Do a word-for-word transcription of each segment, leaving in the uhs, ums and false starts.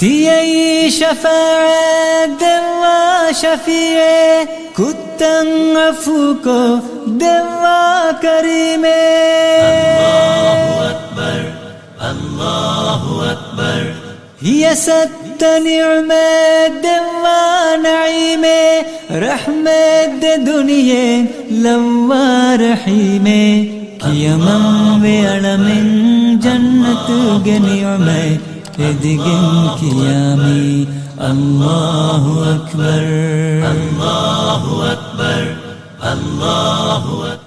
ތިޔައީ ޝަފާޢަތް ދެއްވާ ޝަފީޢެއް، ކުށްތައް ޢަފޫކޮށް ދެއްވާ ކަރީމެއް. ހިޔަސައްތަ ނިޢުމަތް ދެއްވާ ނަޢީމެއް، ރަޙްމަތް ދެ ދުނިޔެ ލައްވާ ރަޙީމެއް، ކިޔަމަންވެ އަޅަމެން ޖަންނަތުގެ ނިޢުމަތް އެދިގެން ކިޔާމީ. އައްލާހު އަކްބަރު. އައްލާހު އަކްބަރު. އައްލާހު އަކްބަރު.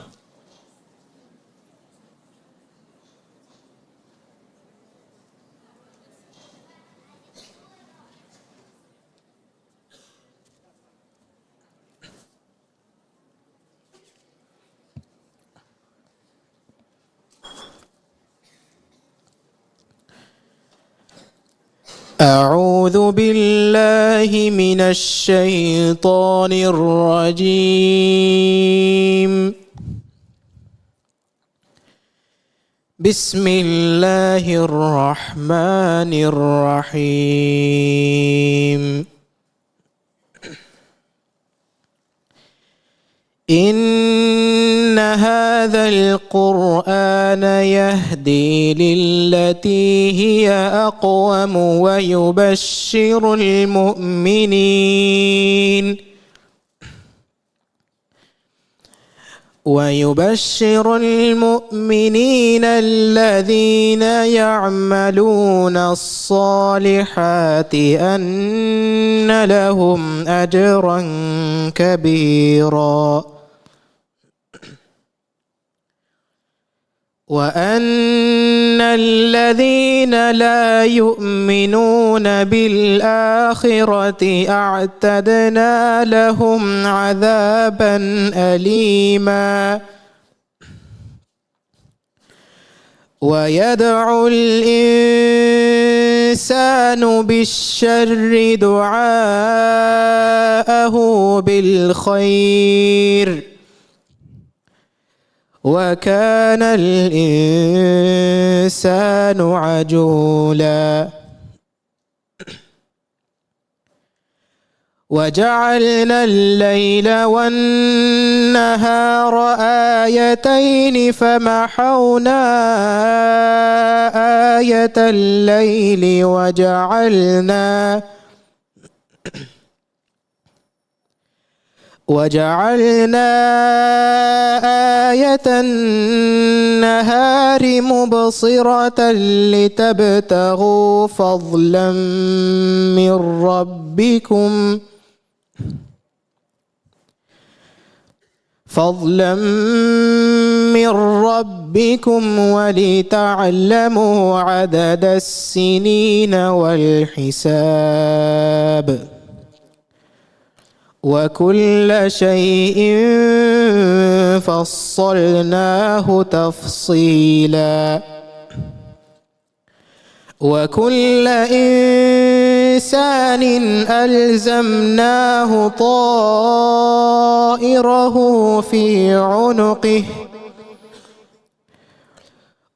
أعوذ بالله من الشيطان الرجيم. بسم الله الرحمن الرحيم. إن هذا القرآن يهدي للتي هي أقوم ويبشر المؤمنين ويبشر المؤمنين الذين يعملون الصالحات أن لهم أجرا كبيرا. وأن الذين لا يؤمنون بالآخرة أعتدنا لهم عذابا أليما. ويدعو الإنسان بالشر دعاءه بالخير وكان الإنسان عجولا. وجعلنا الليل والنهار آيتين فمحونا آية الليل وجعلنا وجعلنا آية النهار مبصرة لتبتغوا فضلا من ربكم، فضلا من ربكم ولتعلموا عدد السنين والحساب. وكل شيء فصلناه تفصيلا. وكل إنسان ألزمناه طائره في عنقه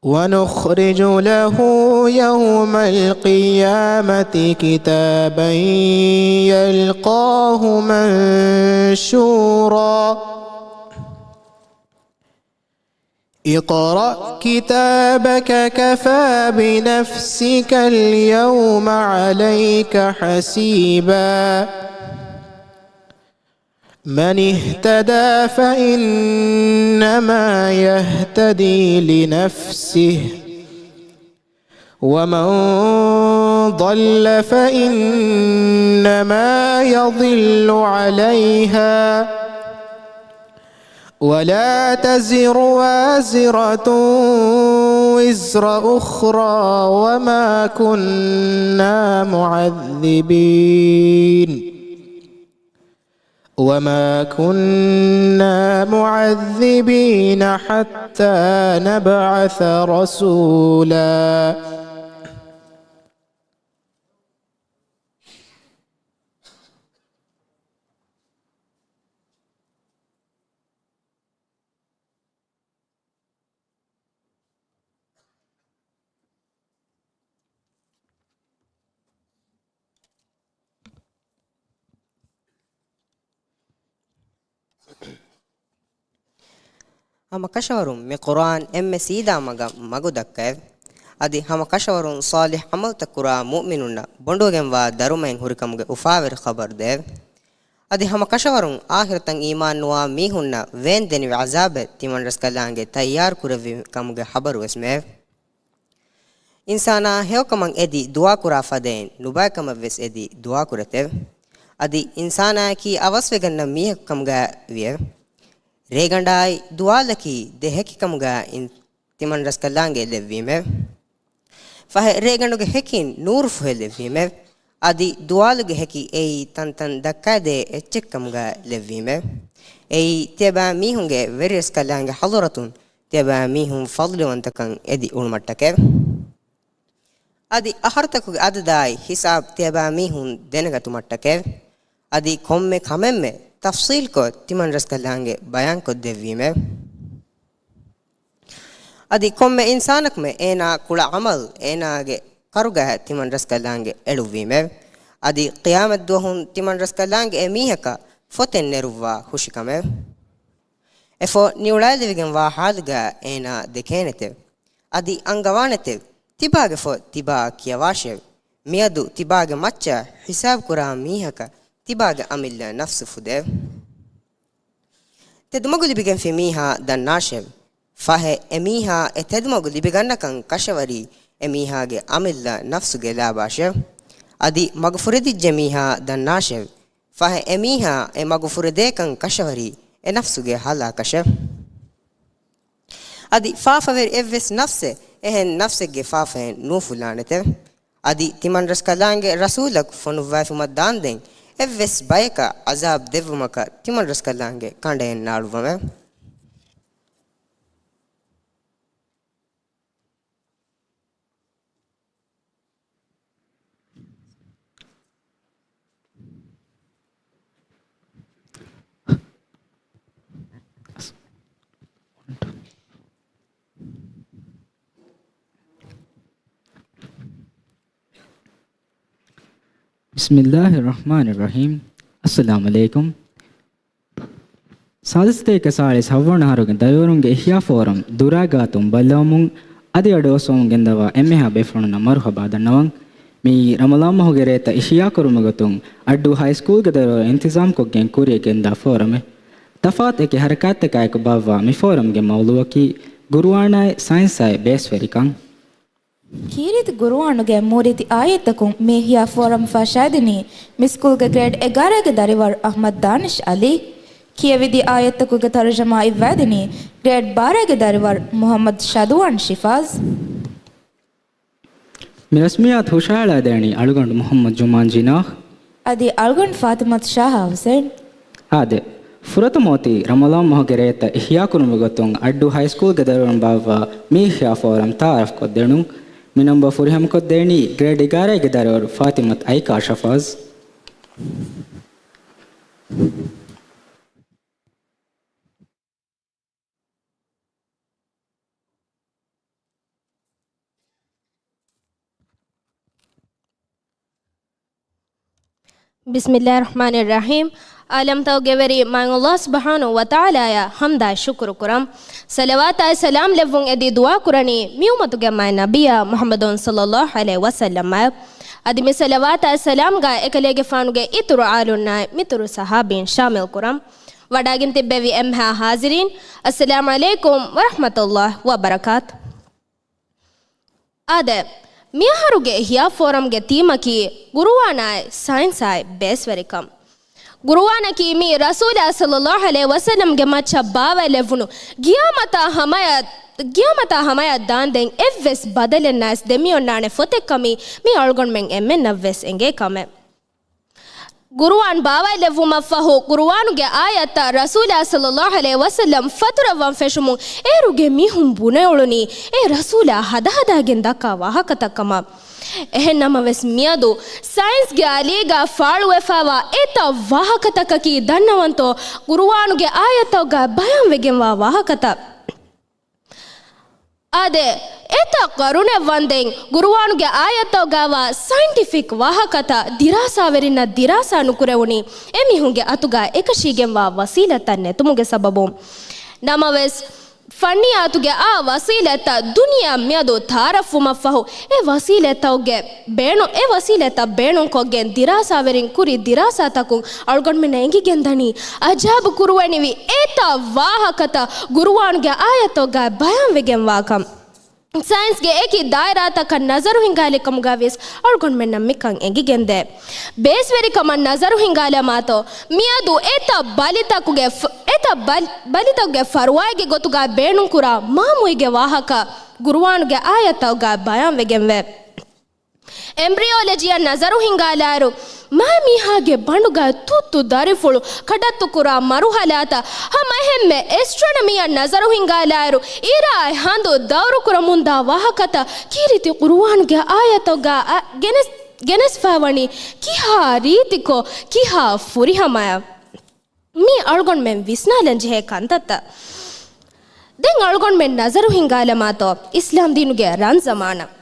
ونخرج له يوم القيامة كتابا يلقاه منشورا. اقرأ كتابك كفى بنفسك اليوم عليك حسيبا. من اهتدى فإنما يهتدي لنفسه ومن ضل فإنما يضل عليها ولا تزر وازرة وزر أخرى وما كنا معذبين وما كنا معذبين حتى نبعث رسولا. ހަމަ ކަށަވަރުން މި ޤުރުއާން އެންމެ ސީދާ މަގަށް މަގު ދައްކައެވެ. އަދި ހަމަ ކަށަވަރުން ޞާލިޙު ޢަމަލުތައް ކުރާ މުއުމިނުންނަށް ބޮނޑުވެގެންވާ ދަރުމައެއް ހުރިކަމުގެ އުފާވެރި ޚަބަރު ދެއެވެ. އަދި ހަމަ ކަށަވަރުން އާޚިރަތަށް އީމާން ނުވާ މީހުންނަށް ވޭންދެނިވި ޢަޒާބެއް ތިމަންރަސްކަލާނގެ ތައްޔާރު ކުރެއްވި ކަމުގެ ޚަބަރު ވެސް މެއެވެ. އިންސާނާ ހެޔޮކަމަށް އެދި ދުޢާކުރާ ފަދައިން ނުބައިކަމަށް ވެސް އެދި ދުޢާކުރެތެވެ. އަދި އިންސާނާއަކީ އަވަސްވެގަންނަ މީހަކު ކަމުގައި ވިއެވެ. ރޭގަނޑާއި ދުވާލަކީ ދެ ހެކި ކަމުގައި ތިމަންރަސްކަލާނގެ ލެއްވީމެވެ. ފަހެ ރޭގަނޑުގެ ހެކިން ނޫރުފޮހެއް ލެއްވީމެވެ. އަދި ދުވާލުގެ ހެކި އެއީ ތަންތަން ދައްކާދޭ އެއްޗެއްކަމުގައި ލެއްވީމެވެ. އެއީ ތިޔަބައިމީހުންގެ ވެރިރަސްކަލާނގެ ޙަޟުރަތުން ތިޔަބައިމީހުން ފަޟްލުވަންތަކަން އެދި އުޅުމަށްޓަކައެވެ. އަދި އަހަރުތަކުގެ އަދަދާއި ހިސާބު ތިޔަބައިމީހުން ދެނެގަތުމަށްޓަކައެވެ. އަދި ކޮންމެ ކަމެއްމެ ތަފްޞީލްކޮށް ތިމަންރަސްކަލާނގެ ބަޔާންކޮށްދެއްވީމެވެ. އަދި ކޮންމެ އިންސާނަކުމެ އޭނާ ކުޅަ ޢަމަލު އޭނާގެ ކަރުގައި ތިމަންރަސްކަލާނގެ އެޅުއްވީމެވެ. އަދި ޤިޔާމަތްދުވަހުން ތިމަންރަސްކަލާނގެ އެ މީހަކަށް ފޮތެއް ނެރުއްވާ ހުށިކަމެވެ. އެ ފޮތް ނިއުޅާލެވިގެންވާ ޙާލުގައި އޭނާ ދެކޭނެތެވެ. އަދި އަންގަވާނެތެވެ. ތިބާގެ ފޮތް ތިބާއަށް ކިޔަވާށެވެ. މިއަދު ތިބާގެ މައްޗަށް ހިސާބުކުރާ މީހަކަށް ތިބާގެ އަމިއްލަ ނަފްސު ފުދެވެ. ތެދުމަގު ލިބިގެންފި މީހާ ދަންނާށެވެ. ފަހެ އެމީހާ އެ ތެދުމަގު ލިބިގަންނަކަން ކަށަވަރީ އެމީހާގެ އަމިއްލަ ނަފްސުގެ ލާބާށެވެ. އަދި މަގު ފުރެދިއްޖެ މީހާ ދަންނާށެވެ. ފަހެ އެމީހާ އެ މަގު ފުރެދޭކަން ކަށަވަރީ އެ ނަފްސުގެ ހަލާކަށެވެ. އަދި ފާފަވެރި އެއްވެސް ނަފްސެއް އެހެން ނަފްސެއްގެ ފާފައެއް ނޫފުލާނެތެވެ. އަދި ތިމަންރަސްކަލާނގެ ރަސޫލަކު ފޮނުއްވައިފުމަށް ދާންދެން އެއްވެސް ބަޔަކަށް ޢަޒާބު ދެއްވުމަކަށް ތިމަންރަސްކަލާނގެ ކަނޑައެއް ނާޅުއްވަމެވެ. بسم الله الرحمن الرحيم. السلام عليكم. ސާދަސްތޭކަ ސާޅީސް ހަވަނަ އަހަރުގެ ދަރިވަރުންގެ އިޙްޔާ ފޯރަމް ދުރާގާތުން ބައްލަވަމުން އަދި އަޑުއައްސަވަމުން ގެންދަވާ އެންމެހާ ބޭފުޅުންނަށް މަރުޙަބާ ދަންނަވަން. މިއީ ރަމަޟާން މަހުގެ ރޭތައް އިޙްޔާކުރުމުގެ ގޮތުން އައްޑޫ ހައިސްކޫލްގެ ދަރިވަރު އިންތިޒާމްކޮށްގެން ކުރިޔަށް ގެންދާ ފޯރަމެއް. ތަފާތު އެކި ޙަރަކާތްތަކާއެކު ބާއްވާ މި ފޯރަމްގެ މައުޟޫއަކީ ގުރުއާނާއި ސައިންސާއި ބޭސްވެރިކަން. ކީރިތި ގުރުއާނުގެ މޫރިތި އާޔަތްތަކުން މި އިޙްޔާ ފޯރަމް ފަށާދިނީ މި ސްކޫލްގެ ގްރޭޑް އެގާރައިގެ ދަރިވަރު އަޙްމަދު ދާނިޝް ޢަލީ. ކިޔެވިދިޔަ އާޔަތްތަކުގެ ތަރުޖަމާ އިއްވައިދިނީ ގްރޭޑް ބާރައިގެ ދަރިވަރު މުޙައްމަދު ޝަދުވާން ޝިފާޒް. މި ރަސްމިއްޔާތު ހުށަހަޅާދޭނީ އަޅުގަނޑު މުޙައްމަދު ޖުމާން ޖިނާޙް. އަދި އަޅުގަނޑު ފާތިމަތު ޝާހާ ޙުސެން. އާދެ، ފުރަތަމަ އޮތީ ރަމަޟާން މަހުގެ ރޭތައް އިޙްޔާކުރުމުގެ ގޮތުން އައްޑޫ ހައިސްކޫލްގެ ދަރިވަރުން ބާއްވާ މި އިޙްޔާ ފޯރަމް ތަޢާރަފްކޮށްދޭނުން. މި ނަންބަރު ފުރިހަމަކޮށްދޭނީ ގްރޭޑް އެގާރައިގެ ދަރިވަރު ފާތިމަތު އައިކާ ޝަފާޒް. بسم الله الرحمن الرحيم. ޢާލަމްތަކުގެ ވެރި މާތް ﷲ ސުބްޙާނަހޫ ވަތަޢާލާއަށް ޙަމްދާއި ޝުކުރު ކުރަން. ޞަލަވާތާއި ސަލާމް ލެއްވުން އެދި ދުޢާ ކުރަނީ މި އުއްމަތުގެ މާތް ނަބިއްޔާ މުޙައްމަދު ޞައްލައްލާހު ޢަލައިހި ވަސައްލަމަށް. އަދި މި ޞަލަވާތާއި ސަލާމްގައި އެކަލޭގެފާނުގެ އިތުރު އާލުންނާއި މިތުރު ޞަޙާބީން ޝާމިލް ކުރަން. ވަޑައިގެން ތިއްބެވި އެންމެހާ ޙާޟިރީން، އައްސަލާމު ޢަލައިކުމް ވަރަޙްމަތުﷲ ވަބަރަކާތު. އާދެ، މިއަހަރުގެ އިޙްޔާ ފޯރަމްގެ ތީމަކީ ގުރުއާނާއި ސައިންސާއި ބޭސްވެރިކަން. ގުރުއާނަކީ މީ ރަސޫލާ ޞައްލައްލާހު ޢަލައިހި ވަސައްލަމްގެ މައްޗަށް ބާވައިލެއްވުނު ގިޔާމަތާ ހަމަޔަށް، ގިޔާމަތާ ހަމަޔަށް ދާންދެން އެއްވެސް ބަދަލެއް ނައިސް ދެމިއޮންނާނެ ފޮތެއްކަމީ މީ އަޅުގަނޑުމެން އެންމެންނަށްވެސް އެނގޭ ކަމެއް. ގުރުއާން ބާވައިލެއްވުމަށްފަހު، ގުރުއާނުގެ އާޔަތްތައް ރަސޫލާ ޞައްލައްލާހު ޢަލައިހި ވަސައްލަމް ފަތުރަވަން ފެށުމުން އޭރުގެ މީހުން ބުނެއުޅުނީ އެ ރަސޫލާ ހަދަހަދާގެން ދައްކާ ވާހަކަތައް ކަމަށް. އެހެން ނަމަވެސް، މިއަދު ސައިންސްގެ އަލީގަ ފާޅުވެފައިވާ އެތައް ވާހަކަތަކަކީ ދަންނަވަންތޯ ގުރުއާނުގެ އާޔަތްތަކުގަ ބަޔާންވެގެންވާ ވާހަކަތައް. އާދެ، އެތައް ޤަރުނެއް ވަންދެން ގުރުއާނުގެ އާޔަތްތަކުގައިވާ ސައިންޓިފިކް ވާހަކަތައް ދިރާސާވެރިންނަށް ދިރާސާ ނުކުރެވުނީ އެމީހުންގެ އަތުގަ އެކަށީގެންވާ ވަސީލަތްތައް ނެތުމުގެ ސަބަބުން. ނަމަވެސް، ފަންނިއްޔާތުގެ އާ ވަސީލަތްތައް ދުނިޔެއަށް މިއަދު ތައާރަފްވުމަށްފަހު، އެ ވަސީލަތްތަކުގެ ބޭނު-، އެ ވަސީލަތްތައް ބޭނުންކޮށްގެން ދިރާސާވެރިން ކުރި ދިރާސާތަކުން އަޅުގަނޑުމެންނަށް އެނގިގެންދަނީ، އަޖާބު ކުރުވަނިވި އެތައް ވާހަކަތައް ގުރުއާންގެ އާޔަތްތަކުގައި ބަޔާންވެގެންވާކަން. ސައިންސްގެ އެކި ދާއިރާތަކަށް ނަޒަރު ހިނގާލި ކަމުގައިވިޔަސް އަޅުގަނޑުމެންނަށް މިކަން އެނގިގެންދޭ. ބޭސްވެރިކަމަށް ނަޒަރު ހިނގާލަމާތޯ، މިއަދު އެތައް ބަލިތަކުގެ ފަ-، އެތައް ބަލި-، ބަލިތަކުގެ ފަރުވާއެއްގެ ގޮތުގައި ބޭނުންކުރާ މާމުއިގެ ވާހަކަ ގުރުއާނުގެ އާޔަތްތަކުގައި ބަޔާންވެގެންވޭ. އެމްބްރިއޮލޮޖީއަށް ނަޒަރު ހިނގާލާއިރު، މާ މީހާގެ ބަނޑުގައި ތުއްތު ދަރިފުޅު ކަޑައްތުކުރާ މަރުހަލާތައް، ހަމަ އެހެންމެ އެސްޓްރޮނޮމީއަށް ނަޒަރު ހިނގާލާއިރު، އިރާއި ހަނދު ދައުރުކުރަމުންދާ ވާހަކަތައް ކީރިތި ޤުރުއާންގެ އާޔަތުގައި ގެނެސް-، ގެނެސްފައިވަނީ ކިހާ ރީތިކޮށް، ކިހާ ފުރިހަމަޔަށް؟ މީ އަޅުގަނޑުމެން ވިސްނާލަން ޖެހޭ ކަންތައްތައް. ދެން އަޅުގަނޑުމެން ނަޒަރު ހިނގާލަމާތޯ، އިސްލާމް ދީނުގެ ރަން ޒަމާނަށް.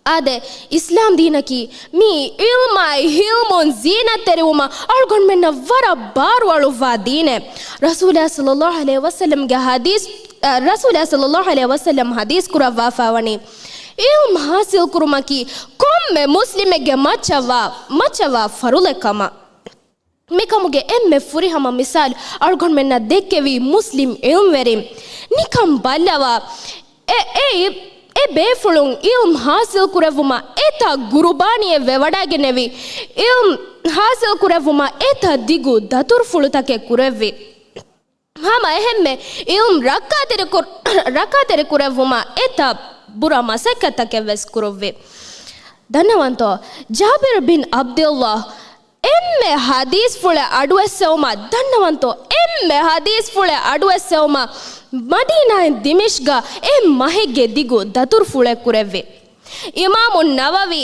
އާދެ، އިސްލާމް ދީނަކީ މީ ޢިލްމާއި ޢިލްމުން ޒީނަތްތެރިވުމަށް އަޅުގަނޑުމެންނަށް ވަރަށް ބާރުއަޅުއްވާ ދީނެއް. ރަސޫލާ ޞައްލައްލާހު ޢަލައިހި ވަސައްލަމްގެ ޙަދީޘް، އަ، ރަސޫލާ ޞައްލައްލާހު ޢަލައިހި ވަސައްލަމް ޙަދީޘް ކުރައްވާފައިވަނީ، ޢިލްމު ޙާޞިލް ކުރުމަކީ ކޮންމެ މުސްލިމެއްގެ މައްޗަށްވާ، މައްޗަށްވާ ފަރުޟެއް ކަމަށް. މިކަމުގެ އެންމެ ފުރިހަމަ މިސާލު އަޅުގަނޑުމެންނަށް ދެއްކެވީ މުސްލިމް ޢިލްމުވެރިން. ނިކަން ބައްލަވާ، އެ، އެ، އެ ބޭފުޅުން ޢިލްމު ޙާޞިލް ކުރެއްވުމަށް އެތައް ޤުރުބާނީއެއް ވެވަޑައިގެންނެވި، ޢިލްމު ޙާޞިލް ކުރެއްވުމަށް އެތައް ދިގު ދަތުރުފުޅުތަކެއް ކުރެއްވި. ހަމަ އެހެންމެ ޢިލްމު ރައްކާތެރި ކުރ-، ރައްކާތެރި ކުރެއްވުމަށް އެތައް ބުރަ މަސައްކަތްތަކެއް ވެސް ކުރުއްވި. ދަންނަވަންތޯ، ޖާބިރު ބިން ޢަބްދިﷲ އެންމެ ޙަދީޘްފުޅެއް އަޑުއެއްސެވުމަށް، ދަންނަވަންތޯ، އެންމެ ޙަދީޘްފުޅެއް އަޑުއެއްސެވުމަށް މަދީނާއިން ދިމިޝްޤަށް އެއް މަހެއްގެ ދިގު ދަތުރުފުޅެއް ކުރެއްވި. އިމާމު ނަވަވީ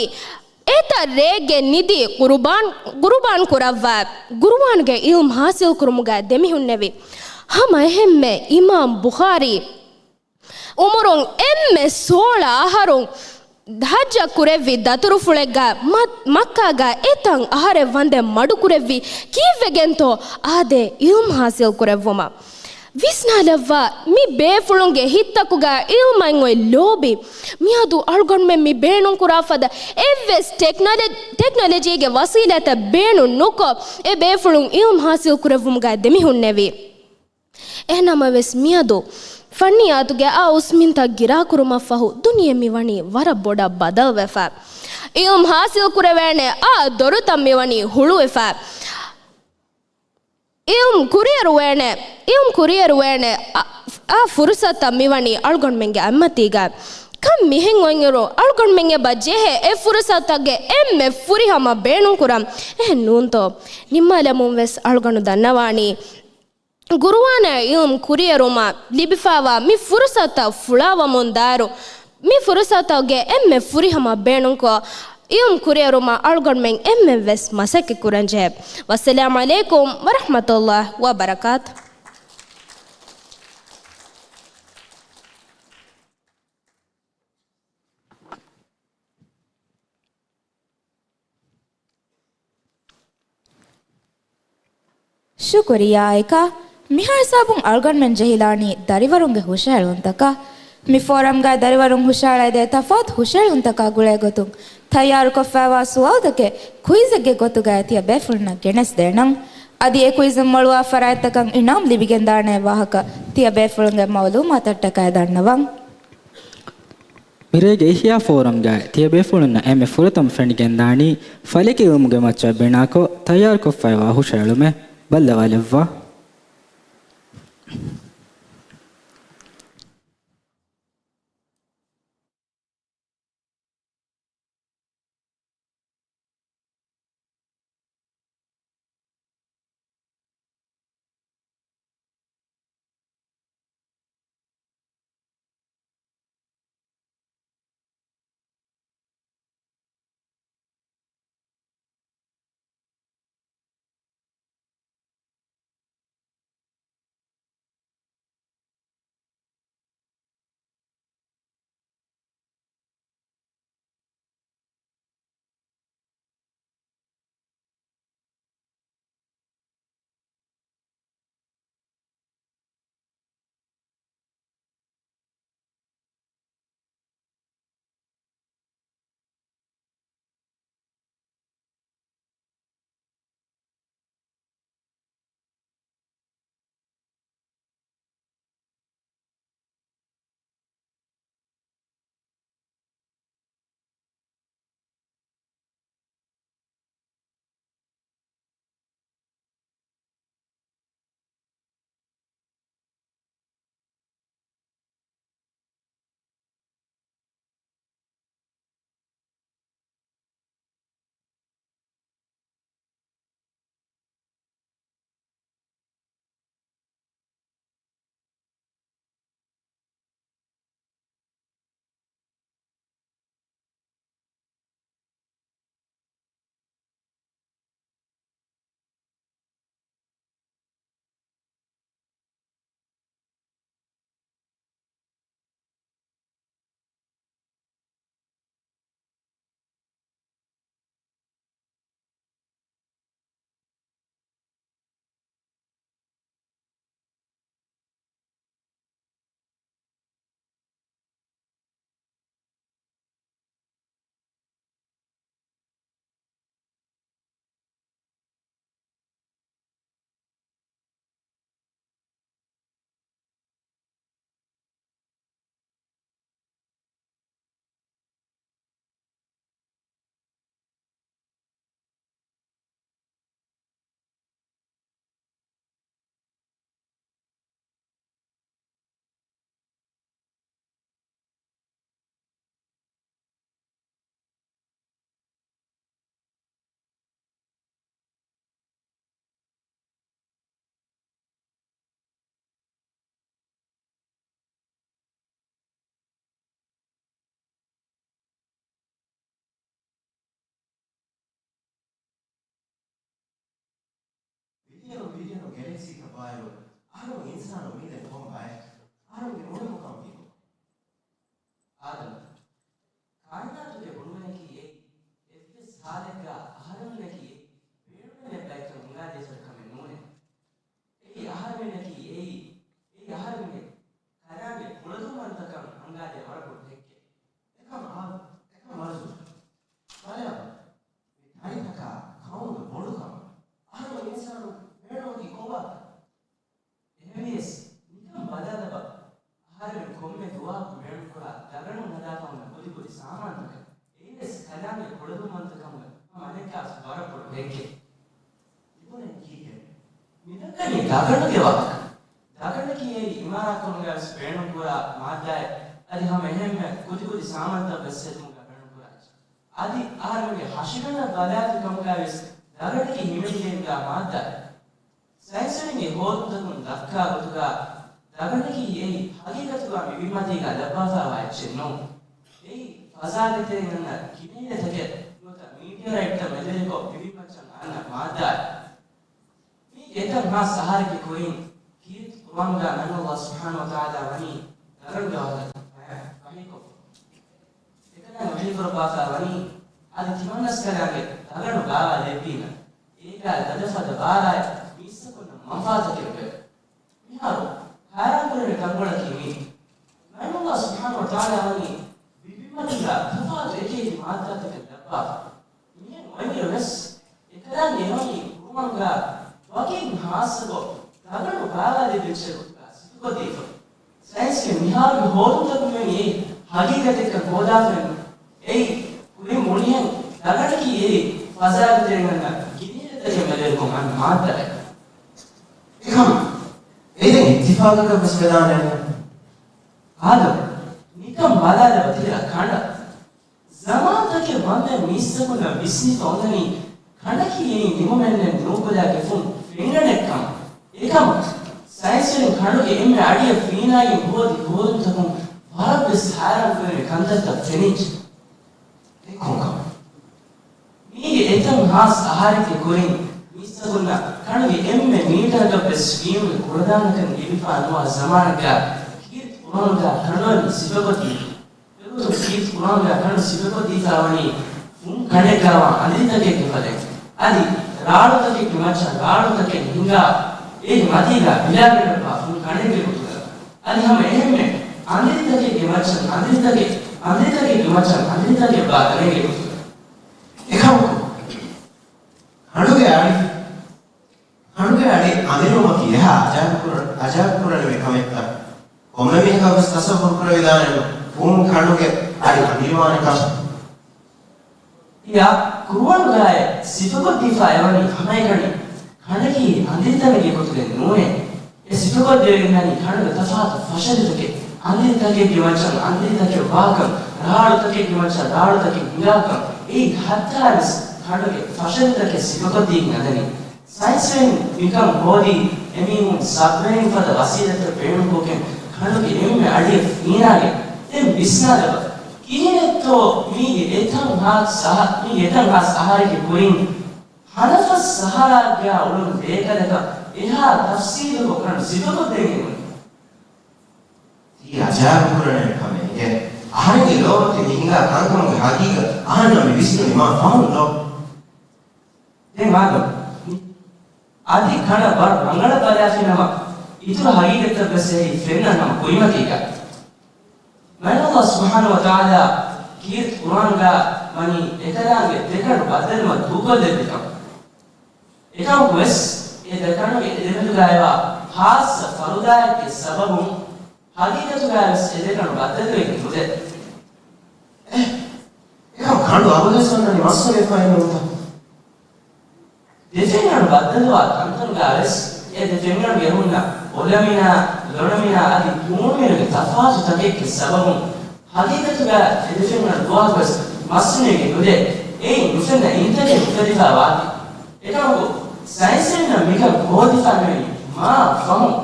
އެތައް ރެއެއްގެ ނިދީ ޤުރުބާން، ޤުރުބާން ކުރައްވާ، ޤުރުއާންގެ ޢިލްމު ޙާޞިލް ކުރުމުގައި ދެމިހުންނެވި. ހަމަ އެހެންމެ އިމާމް ބުޚާރީ އުމުރުން އެންމެ ސޯޅަ އަހަރުން ޙައްޖަށް ކުރެއްވި ދަތުރުފުޅެއްގަ މަ-، މައްކާގަ އެތަން އަހަރެއް ވަންދެން މަޑުކުރެއްވީ ކީއްވެގެންތޯ އާދޭ ޢިލްމު ޙާޞިލް ކުރެއްވުމަށް؟ ވިސްނާލައްވާ، މި ބޭފުޅުންގެ ހިތްތަކުގަ ޢިލްމަށް އޮތް ލޯބި. މިއަދު އަޅުގަނޑުމެން މި ބޭނުން ކުރާ ފަދަ އެއްވެސް ޓެކްނޮލޮ-، ޓެކްނޮލޮޖީގެ ވަސީލަތެއް ބޭނުން ނުކޮށް، އެ ބޭފުޅުން ޢިލްމު ޙާޞިލް ކުރެއްވުމުގައި ދެމިހުންނެވި. އެހެންނަމަވެސް މިއަދު ފަންނިއްޔާތުގެ އާ އުސްމިންތައް ގިރާކުރުމަށްފަހު ދުނިޔެ މިވަނީ ވަރަށް ބޮޑަށް ބަދަލުވެފަ. ޢިލްމު ޙާޞިލް ކުރެވޭނެ އާ ދޮރުތައް މިވަނީ ހުޅުވެފަ. ޢިލްމު ކުރިއެރުވޭނެ، ޢިލްމު ކުރިއެރުވޭނެ އާ، އާ ފުރުޞަތުތައް މިވަނީ އަޅުގަނޑުމެންގެ އަތްމަތީގަ. ކަން މިހެން އޮތްއިރު އަޅުގަނޑުމެން އެބަ ޖެހޭ އެ ފުރުޞަތުތަކުގެ އެންމެ ފުރިހަމަ ބޭނުންކުރަން. އެހެން ނޫންތޯ؟ ނިންމާލަމުން ވެސް އަޅުގަނޑު ދަންނަވާނީ، ޤުރުއާނާ ޢިލްމު ކުރިއެރުމަށް ލިބިފައިވާ މި ފުރުޞަތުތައް ފުޅާވަމުން ދާއިރު، މި ފުރުޞަތުގެ އެންމެ ފުރިހަމަ ބޭނުންކޮށް، ޢިލްމު ކުރިއެރުމަށް އަޅުގަނޑުމެން އެންމެން ވެސް މަސައްކަތް ކުރަންޖެހޭ. ވައްސަލާމް ޢަލައިކުމް ވަރަޙްމަތުﷲ ވަބަރަކާތު. ޝުކުރިއްޔާ އެކާ، މިހާ ހިސާބުން އަޅުގަނޑުމެން ޖެހިލާނީ ދަރިވަރުންގެ ހުށަހެޅުންތަކާ. މި ފޯރަމްގައި ދަރިވަރުން ހުށަހަޅައިދޭ ތަފާތު ހުށަހެޅުންތަކާ ގުޅޭ ގޮތުން ތައްޔާރުކޮށްފައިވާ ސުވާލުތަކެއް ކުއިޒެއްގެ ގޮތުގައި ތިޔަ ބޭފުޅުންނަށް ގެނެސްދޭނަން. އަދި އެ ކުއިޒުން މޮޅުވާ ފަރާތްތަކަށް އިނާމް ލިބިގެންދާނެ ވާހަކަ ތިޔަ ބޭފުޅުންގެ މައުލޫމާތަށްޓަކައި ދަންނަވަން. މިރޭގެ އިޙްޔާ ފޯރަމްގައި ތިޔަބޭފުޅުންނަށް އެންމެ ފުރަތަމަ ފެނިގެންދާނީ، ފަލަކީ ޢިލްމުގެ މައްޗަށް ބިނާކޮށް ތައްޔާރުކޮށްފައިވާ ހުށަހެޅުމެއް. ބައްލަވާލައްވާ. ބިލިއަނު ގެލެކްސީތައް ވާއިރު، އަހަރުމެން އިންސާނުން ވީނެ ކޮން ބައެއް؟ އަހަރުމެންގެ މޮޅު މަޤާމު ކީކޮން؟ އާދަމް، ކާއިނާތުގެ ބުނުމެއް އެއީ، އެއީ އެއްވެސް ހާލެއްގަ އަހަރެމެންނަކީ އެއީ ބޭނުމެއް ބައެއްކަން ހިނގާދޭތޯ ކަމެއް ނޫނޭ. އެއީ އަހަރެމެންނަކީ އެއީ، އެއީ އަހަރެމެންގެ ކަލާނގެ ކުޅަދުންވަންތަކަން ހަނގާދޭ ވަރަށް ބޮޑު ހެއްކެއް. އެކަމަށް އާ، އެކަމަށް އަރްޒު. ބަލާބަ، މި ތަނިތަކާ ޤައުމުގެ ބޮޑުކަމަށް އަހަރެމެން އިންސާނުން ބޭނުންވަނީ ކޮބާތަ؟ އެހެންވިޔަސް، ނިކަން ބަލާލަބަ، އަހަރެމެން ކޮންމެ ދުވަހަކު ބޭނުންކުރާ ދަގަނޑު ހަދާފަ ހުންނަ ކުދިކުދި ސާމާނުތަކެއް، އެއީވެސް ކަލާނގެ ކުޅަދުންވަންތަކަމުގެ ހަމަ އަނެއްކާވެސް ވަރަށް ބޮޑު ހެއްކެއް. ތިބުނީ ކީކޭ؟ މިދައްކަނީ ދަގަނޑުގެ ވާހަކަ. ދަގަނޑަކީ އެއީ އިމާރާތްކަމުގައިވެސް ބޭނުންކުރާ މާއްދާއެއް. އަދި ހަމަ އެހެންމެ ކުދިކުދި ސާމާނުތައް ބަސްހެދުމުގައި ބޭނުންކުރާ އެއްޗެއް. އަދި އަހަރެމެންގެ ހަށިގަނޑަށް ބަލާލި ކަމުގައިވެސް ދަގަނޑަކީ ހިމެނިގެންދާ މާއްދާއެއް. ސައިންސުވެރިންގެ ހޯދުންތަކުން ދައްކާ ގޮތުގަ ދަގަނޑަކީ އެއީ ހަގީގަތުގަ މި ބިންމަތީގަ ލައްވާފައިވާ އެއްޗެއް ނޫން. އެއީ ފަޒާގެ ތެރެއިން އަންނަ ގިނައިރެއްތަކެއް ނުވަތަ މީޓިއަރައިޓްތައް މެދުވެރިކޮށް މި ބިންމައްޗަށް އަންނަ މާއްދާއެއް. މީގެ އެތައް ހާސް އަހަރެއްގެ ކުރިން ކީރިތި ޤުރުއާނުގަ މާތް ﷲ ސުބްޙާނަހޫ ވަތަޢާލާ ވަނީ ދަގަނޑުގެ ވާހަކަ ވަޙީކޮށްފަ. އެކަލާނގެ ވަޙީކުރައްވާފަ ވަނީ އަދި ތިމަންނަސްކަލާނގެ ދަގަނޑު ބާވާލެއްވީމަ، އޭގަ ގަދަފަދަ ބާރާއެއް މީސްތަކުންނަށް މަންފާތަކެއް ވޭ. މިހާރު ހައިރާންކުރެވޭ ތަންކޮޅަކީ މީ. މާތް ﷲ ސުބްޙާނަހޫ ވަތަޢާލާ ވަނީ މި ބިންމަތީގަ ތަފާތު އެކިއެކި މާއްދާތަކެއް ލައްވާފަ. މިހެން އޮތްއިރު ވެސް، އެކަލާނގެ އެވަނީ ޤުރުއާނުގަ ވަކިން ހާއްސަކޮށް ދަގަނޑު ބާވާލެއްވި އެއްޗެއް ގޮތުގަ ސިފަކޮށްދީފަ. ސައިންސްގެ މިހާރުގެ ހޯދުންތަކުން ވަނީ އެއީ ހަގީގަތެއްކަން ހޯދާފައެއް ނޫން. އެއީ ކުރިން ބުނިހެން ދަގަނޑަކީ އެއީ ފަޒާގެ ތެރެއިން އަންނަ ގިނައިރެއްތަކެއް މެދުވެރިކޮށް އަންނަ މާއްދާއެއް. އެކަމަކު އެ ދެން އިއްތިފާޤަކަށް ވެސް ވެދާނެ. އާދަމް، ނިކަން ބަލާލަބަ ތިޔަ ކަނޑަށް. ޒަމާންތަކެއް ވަންދެން މީސްތަކުންނަށް ވިސްނިފަ އުނދަނީ ކަނޑަކީ އެއީ ނިމުމެއްނެތް ނޫކުލާގެފުން ފެންގަނޑެއްކަމަށް. އެކަމަކު، ސައިންސުވެރިން ކަނޑުގެ އެންމެ އަޑިއަށް ފީނާއިން ހޯދި ހޯދުންތަކުން ވަރަށްވެސް ހައިރާންކުރެވޭ ކަންތައްތައް ފެނިއްޖެ. އެ ކޮންކަމެއް؟ މީގެ އެތައް ހާސް އަހަރެއްގެ ކުރިން މީސްތަކުންނަށް ކަނޑުގެ އެންމެ މީޓަރަކަށްވެސް ފީމުގެ ކުޅަދާނަކަން ލިބިފަ ނުވާ ޒަމާނެއްގަ ކީރިތި ޤުރުއާނުގަ ކަނޑުވަނީ ސިފަކޮށްދީފަ. އެގޮތުން ކީރިތި ޤުރުއާނުގަ ކަނޑު ސިފަކޮށްދީފަ ވަނީ ފުން ކަނޑެއްގައިވާ އަނދިރިތަކެއްގެ ފަދައިން. އަދި ރާޅުތަކެއްގެ މައްޗަށް ރާޅުތަކެއް ހިނގާ އޭގެ މަތީގަ ބިލާގަނޑަށްވާ ފުން ކަނޑެއްގެ ގޮތުގަ. އަދި ހަމަ އެހެންމެ އަނދިރިތަކެއްގެ މައްޗަށް އަނދިރިތަކެއް، އަނދިރިތަކެއްގެ މައްޗަށް އަނދިރިތަކެއް ވާ ތަނެއްގެ ގޮތުގަ. އެކަމަކު، ކަނޑުގެ އަޑި، ކަނޑުގެ އަޑި އަނދިރުވުމަކީ އެހާ އަޖާއިބު ކުރަ-، އަޖާއިބު ކުރަނިވި ކަމެއްތަ؟ ކޮންމެ މީހަކަށް ވެސް ތަޞައްވުރު ކުރެވިދާނެ ފުން ކަނޑުގެ އަޑި އަނދިރިވާނެ ކަމަށް. އެއާ، ޤުރުއާނުގައި ސިފަކޮށްދީފަ އެވަނީ ހަމައެކަނި ކަނޑަކީ އަނދިރިތަނެއްގެ ގޮތުގަ ނޫނޭ. އެ ސިފަކޮށްދެވިގެންދަނީ ކަނޑުގެ ތަފާތު ފަށަލިތަކެއް، އަނދިރިތަކެއްގެ މައްޗަށް އަނދިރިތަކެއް ވާކަން، ރާޅުތަކެއްގެ މައްޗަށް ރާޅުތަކެއް ހިނގާކަން، އެއީ ހައްތާވެސް ކަނޑުގެ ފަށަލިތަކެއް ސިފަކޮށްދީގެން އަންނަނީ. ސައިންސްވެރިން މިކަން ހޯދީ، އެމީހުން ސަބްމެރިން ފަދަ ވަސީލަތެއް ބޭނުންކޮށްގެން ކަނޑުގެ އެންމެ އަޑިއަށް ފީނާގެން. ދެން ވިސްނާލަބަ، ކިހިނެއްތޯ މީގެ އެތައް ހާސް އަހަ-، މީގެ އެތައް ހާސް އަހަރެއްގެ ކުރިން ހަނަފަސް ސަހަރާގަ އުޅުނު ބޭކަލަކަށް އެހާ ތަފްސީލުކޮށް ކަނޑު ސިފަކޮށްދޭނެ ނޫން. ތީ އަޖާއިބު ކުރަނިވި ކަމެއް އިނގޭ. އަހަރެންގެ ލޯބަކީ މި ހިނގާ ކަންކަމުގެ ހަގީގަތް އަހަންނަށް މި ވިސްނުނީ މާ ފަހުން ލޯ. ދެން އާދަމް، އަދި ކަނޑަށް ވަރަށް ރަނގަޅަށް ބަލާފިނަމަ، އިތުރު ހަގީގަތްތައް ވެސް އެހީ ފެންނަން ހަމަ ކުރިމަތީގަ. މާތް ﷲ ސުބްޙާނަހޫ ވަތަޢާލާ ކީރިތި ޤުރުއާނުގަ ވަނީ އެކަލާނގެ ދެކަނޑު ބައްދަލުވުމަށް ދޫކޮށްލެއްވިކަން. އެކަމަކުވެސް، އެ ދެކަނޑުގެ އެދެމެދުގައިވާ ހާއްސަ ފަރުދާއެއްގެ ސަބަބުން، ހަގީގަތުގައިވެސް އެ ދެކަނޑު ބައްދަލުވެގެން ނުދޭ. އެ، އެކަމަ ކަނޑު އަބަދުވެސް އޮންނަނީ މައްސަލައެއް ފައިނުންތަ؟ ދެފެންގަނޑު ބައްދަލުވާ ތަންތަނުގައިވެސް އެ ދެފެންގަނޑުގެ ހުންނަ އޮލަމިނާ، ލޮނަމިނާ އަދި ތޫނުމިނުގެ ތަފާތު ތަކެއްގެ ސަބަބުން ހަގީގަތުގަ އެ ދެފެންގަނޑު ދުވަހަކުވެސް މައްސަލައެއް ނުދޭ. އެއީ ނުފެންނަ އިންތަކެއް އުފެދިފަ ވާތީ. އެކަމަކު، ސައިންސްވެރިންނަށް މިކަން ހޯދިފައި މިވަނީ މާ ފަހުން.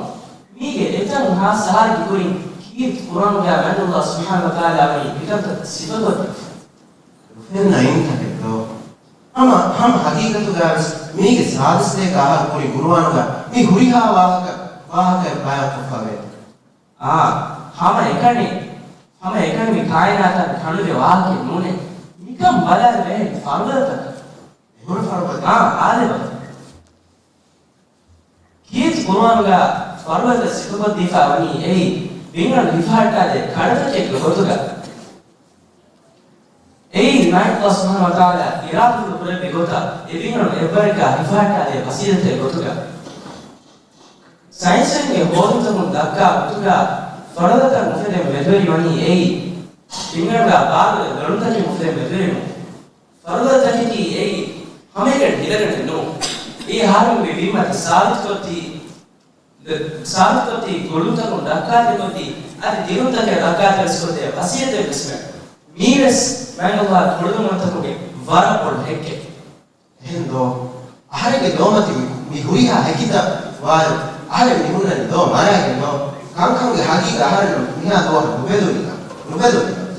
މީގެ އެތައް ހާސް އަހަރެއްގެ ކުރިން ކީރިތި ޤުރުއާނުގަ މާތް ﷲ ސުބްޙާނަހޫ ވަތަޢާލާ ވަނީ މިކަންތައް ސިފަކޮށްދީފަ. ނުފެންނަ އިންތަކެއް ދޯ؟ ހަމަ، ހަމަ ހަގީގަތުގައިވެސް މީގެ ސާދަސަތޭކަ އަހަރު ކުރި ޤުރުއާނުގަ މި ހުރިހާ ވާހަކަ، ވާހަކައެއް ބަޔާންކޮށްފަވޭ. އާ، ހަމަ އެކަނި، ހަމަ އެކަނި މި ކާއިނާތަށް ކަނުދެ ވާހަކައެއް ނޫނޭ. ނިކަން ބަލާލަބަހެން ފަރުދަތަކަށް. އެހުރި ފަރުދަ. އާ، އާދެބަ. ކީރިތި ޤުރުއާނުގަ ފަރުދަތައް ސިފަކޮށްދީފަ ވަނީ އެއީ، ބިންގަނޑު ހިފަހައްޓާދޭ ކަނޑުތަކެއްގެ ގޮތުގަ. އެއީ، މާތް ﷲ ސުބްޙާނަހޫ ވަތަޢާލާ އިރާދަކުރެއްވި ގޮތަށް އެ ބިންގަނޑު އެއްވަރަކަށް ހިފަހައްޓާދޭ ވަސީލަތެއް ގޮތުގަ. ސައިންސުންގެ ހޯދުންތަކުން ދައްކާ ގޮތުގަ ފަރުދަތައް އުފެދެން މެދުވެރި ވަނީ އެއީ، ބިންގަނޑުގަ ބާރުގެ ގަނޑުތަކެއް އުފެދެން މެދުވެރިވުން. ފަރުދަތަކަކީ އެއީ ހަމައެކަނި ހިލަގަނޑެއް ނޫން. އެއީ އަހަރެންގެ ބިންމަތި ސާބިތުކޮށްދީ، ސާބިތުކޮށްދީ ގޮނޑުތަކުން ރައްކާތެރިކޮށްދީ، އަދި ދިރުންތަކެއް ރައްކާތެރިކޮށްދޭ ވަސީލަތެއްވެސް ވޭ. މީވެސް މާތް ﷲ ގެ ކުޅަދުންވަންތަކުގެ ވަރަށް ބޮޑު ހެއްކެއް. އެހެން ދޯ؟ އަހަރެންގެ ލޯމަތި މި، މި ހުރިހާ ހެކިތައް ވާލެ، އަހަރެން މި ހުންނަނީ ލޯ މަރާގެން ދޯ؟ ކަންކަމުގެ ހަގީގަތް އަހަރެންނަށް މިހާ ދުވަހަށް ނުބެލުނީ ކަން، ނުބެލުނީ ކަން.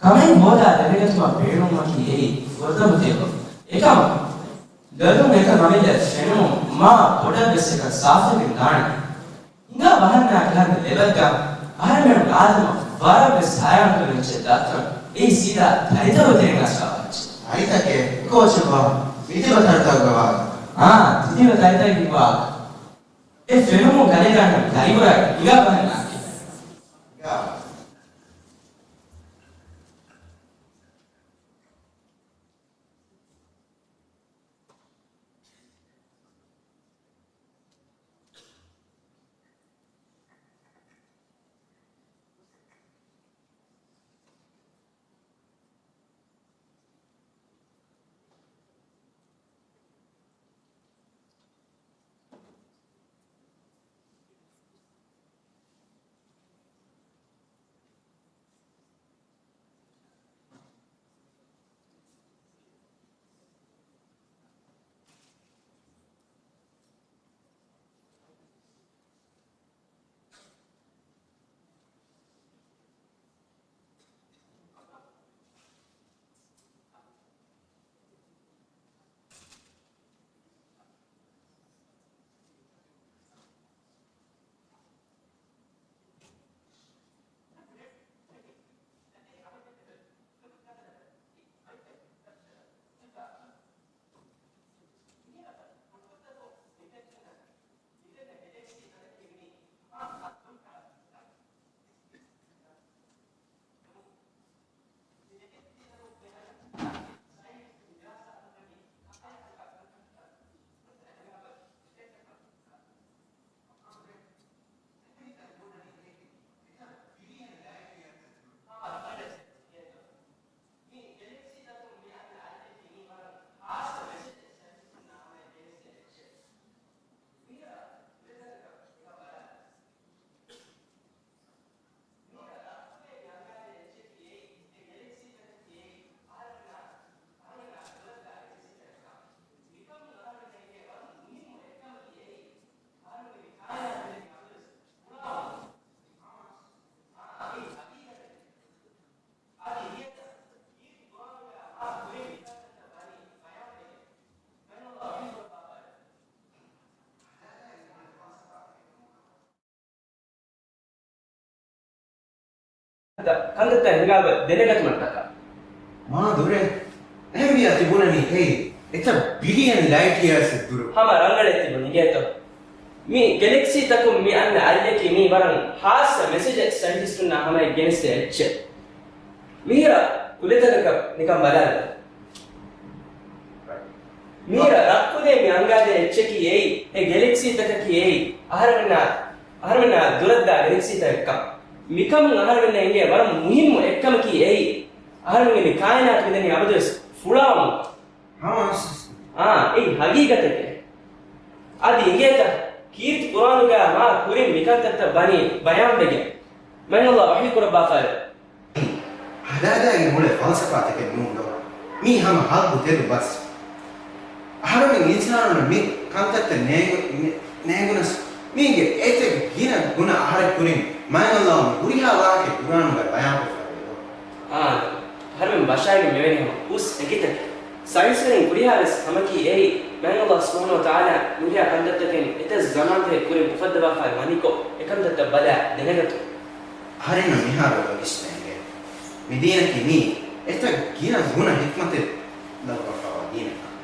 ކަމެއް ހޯދާ ދެނެގަތުމަށް ބޭނުންވަކީ އެއީ ފުރަތަމަ ތެޔޮ. އެކަމަކު، ގަދުން އެތައް އަމިއްލަ ފެނުމުން މާ ބޮޑަށް ވެސް އެކަން ސާފުވެގެން ދާނެ. ހިނގާ ބަހަންނާ ކިހާ ލެބައްގަ އަހަރެމެން އާދަމަށް ވަރަށް ވެސް ހަޔާނުކުރެވިއްޖެ ދައްކަން. އެއީ ސީދާ ތަރިތަކުގެ ތެރެއިން އަސްވާ ވާހަކަ. ތަރިތަކެއް؟ ކޯޗެއް ވާ؟ ތިތިބަ ތަރިތަކުގެ ވާހަކަ. އާ، ތިތިބަ ތަރިތަކުގެ ވާހަކަ. އެ ފެނުމުން ކަލޭގާނަށް ތަރިބުރާ ހިނގާ ބަހަންނާ. ހިނގާ. ކަންތައްތައް ހިނގާބަ ދެނެގަތުމަށްޓަކާ. މާ ދުރެއް. އެހެންވިޔާ ތިބުނަނީ އެއީ އެތައް ބިލިއަން ލައިޓް ޔިއަރސް ދުރު. ހަމަ ރަނގަޅެއް ތިބުނީ ގޭތޯ. މި ގެލެކްސީތަކުން މި އަންނަ އަލިއަކީ މީ ވަރަށް ހާއްސަ މެސެޖެއް ސައިންޓިސްޓުންނާ ހަމައަށް ގެނެސްދޭ އެއްޗެއް. މިހިރަ ކުލަތަކަކަށް ނިކަން ބަލާލަ. މީރަ ރައްކުދޭ މި އަންގާދޭ އެއްޗަކީ އެއީ، އެ ގެލެކްސީތަކަކީ އެއީ، އަހަރެމެންނާ، އަހަރެމެންނާ ދުރަށްދާ ގެލެކްސީތަކެއްކަން. މިކަމުން އަހަރެމެންނަށް އެނގޭ ވަރަށް މުހިއްމު އެއްކަމަކީ އެއީ، އަހަރެމެންގެ މި ކާއިނާތު މިދަނީ އަބަދުވެސް ފުޅާވުމަކަށް. އާ، އެއީ ހަގީގަތެކޭ. އަދި އިނގޭތަ؟ ކީރިތި ޤުރުއާނުގަ މާ ކުރިން މިކަންތައްތައް ވަނީ ބަޔާންވެގެން. މާތް ﷲ ވަޙީ ކުރައްވާފައެވެ. ހަލާލާގެ މުޅެ ފަލްސަފާތަކެއް ނޫން ދޯ. މީ ހަމަ ހައްގު ތެދު ބަސް. އަހަރެމެން އިންސާނުން މި ކަންތައްތައް ނޭނގު-، ނޭ-، ނޭނގުނަސް، މީގެ އެތެއް ގިނަ ގުނަ އަހަރެއް ކުރިން މާތް ﷲ ހުރިހާ ވާހަކަ ޤުރުއާނުގަ ބަޔާންކޮށްފައިވޭ ދޯ. އާނ، އަހަރެމެން ވަށާގެން މިވެނި ހަމަ ހުސް އެކިތަކެއް. ސައިންސުވެރިން ކުރިހާވެސް ހަމަކީ އެއީ، މާތް ﷲ ސުބްޙާނަހޫ ވަތަޢާލާ މިރޭ ކަންތައްތަކެއް އެތައް ޒަމާންތަކެއް ކުރިން އުފައްދަވާފައި ވަނިކޮށް، އެކަންތައްތައް ބަލާ ދެނެގަތުން. އަހަރެންނަށް މިހާރު ވިސްނޭނގެ. މި ދީނަކީ މީ އެތައް ގިނަ ގުނަ ޙިކްމަތެއް ލައްވާފައިވާ ދީނަކަށް.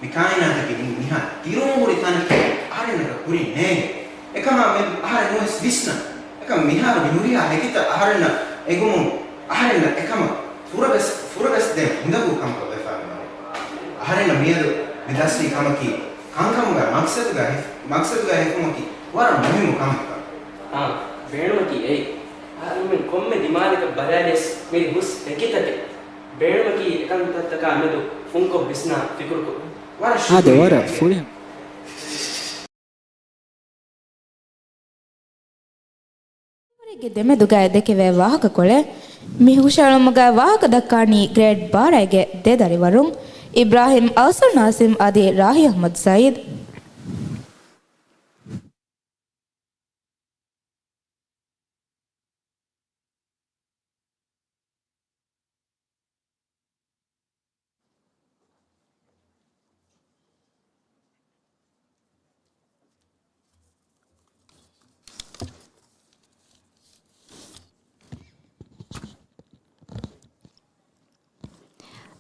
މި ކާއިނާތަކީ މި މިހާ ދިރުންހުރި ތަނަކީ އަހަރެންނަކަށް ކުރިން ނޭނގެ. އެކަމާ މެދު އަހަރެން ނުވެސް ވިސްނަން. އެކަމް މިހާރު މި ހުރިހާ ހެކިތައް އަހަރެންނަށް އެނގުމުން އަހަރެންނަށް އެކަމަށް ފުރަގަސް، ފުރަގަސް ދޭން ހިނދަގޫ ކަމަކަށް ވެފައިވަނީ. އަހަރެންނަށް މިއަދު މި ދަސްވީ ކަމަކީ ކަންކަމުގަ މަޤްޞަދުގަ ހިފް-، މަޤްޞަދުގަ ހިފުމަކީ ވަރަށް މުހިއްމު ކަމެއްކަން. އާ، ބޭނުމަކީ އެއީ. އަހަރެމެން ކޮންމެ ދިމާލަކަށް ބަލާލިޔަސް މި ހުސް ހެކިތަކެއް. ބޭނުމަކީ އެކަންތައްތަކާ މެދު ފުންކޮށް ވިސްނާ ފިކުރުކުރުން. ވަރަށް އާދެ، ޝުކުރިއްޔާ. ވަރަށް ފުރިހަމަ. ދަރިވަރެއްގެ ދެމެދުގައި ދެކެވޭ ވާހަކަކޮޅެއް. މި ހުށައެޅުމުގައި ވާހަކަ ދައްކާނީ ގްރޭޑް ބާރައިގެ ދެ ދަރިވަރުން، އިބްރާހިމް އައުސަރް ނާސިމް އަދި ރާހި އަޙްމަދު ސައީދު.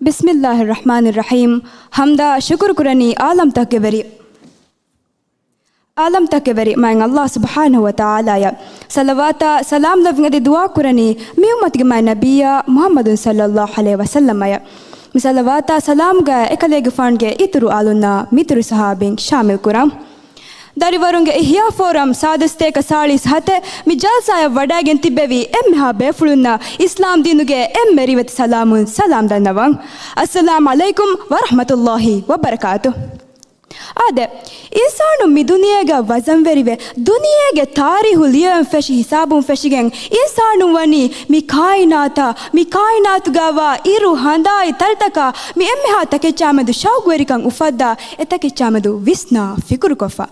ބިސްމިއްލާހިއްރަޙްމާނިއްރަޙީމް. ޙަމްދާ ޝުކުރު ކުރަނީ ޢާލަމްތަކުގެ ވެރި، ޢާލަމްތަކުގެ ވެރި މާތް ﷲ ސުބްޙާނަހޫ ވަތަޢާލާއަށް. ޞަލަވާތާ ސަލާމް ލެއްވުން އެދި ދުޢާ ކުރަނީ މި އުއްމަތުގެ މާތް ނަބިއްޔާ މުޙައްމަދު ޞައްލައްލާހު ޢަލައިހި ވަސައްލަމައަށް. މި ޞަލަވާތާ ސަލާމްގައި އެކަލޭގެފާނުގެ އިތުރު އާލުންނާ މިތުރު ޞަޙާބީން ޝާމިލް ކުރަން. ދަރިވަރުންގެ އިޙްޔާ ފޯރަމް ސާދަ ސަތޭކަ ސާޅީސް ހަތެއް މި ޖަލްސާއަށް ވަޑައިގެން ތިއްބެވި އެންމެހާ ބޭފުޅުންނަށް އިސްލާމް ދީނުގެ އެންމެ ރިވެތި ސަލާމުން ސަލާމް ދަންނަވަން. އައްސަލާމް ޢަލައިކުމް ވަރަޙްމަތުﷲި ވަބަރަކާތު. އާދެ، އިންސާނުން މި ދުނިޔޭގަ ވަޒަންވެރިވެ، ދުނިޔޭގެ ތާރީހު ލިޔެވެން ފެށި ހިސާބުން ފެށިގެން، އިންސާނުން ވަނީ މި ކާއިނާތާ، މި ކާއިނާތުގަވާ އިރު ހަނދާއި ތަރިތަކާ މި އެންމެހާ ތަކެއްޗާމެދު ޝައުގުވެރިކަން އުފައްދާ އެ ތަކެއްޗާމެދު ވިސްނާ ފިކުރުކޮށްފަ.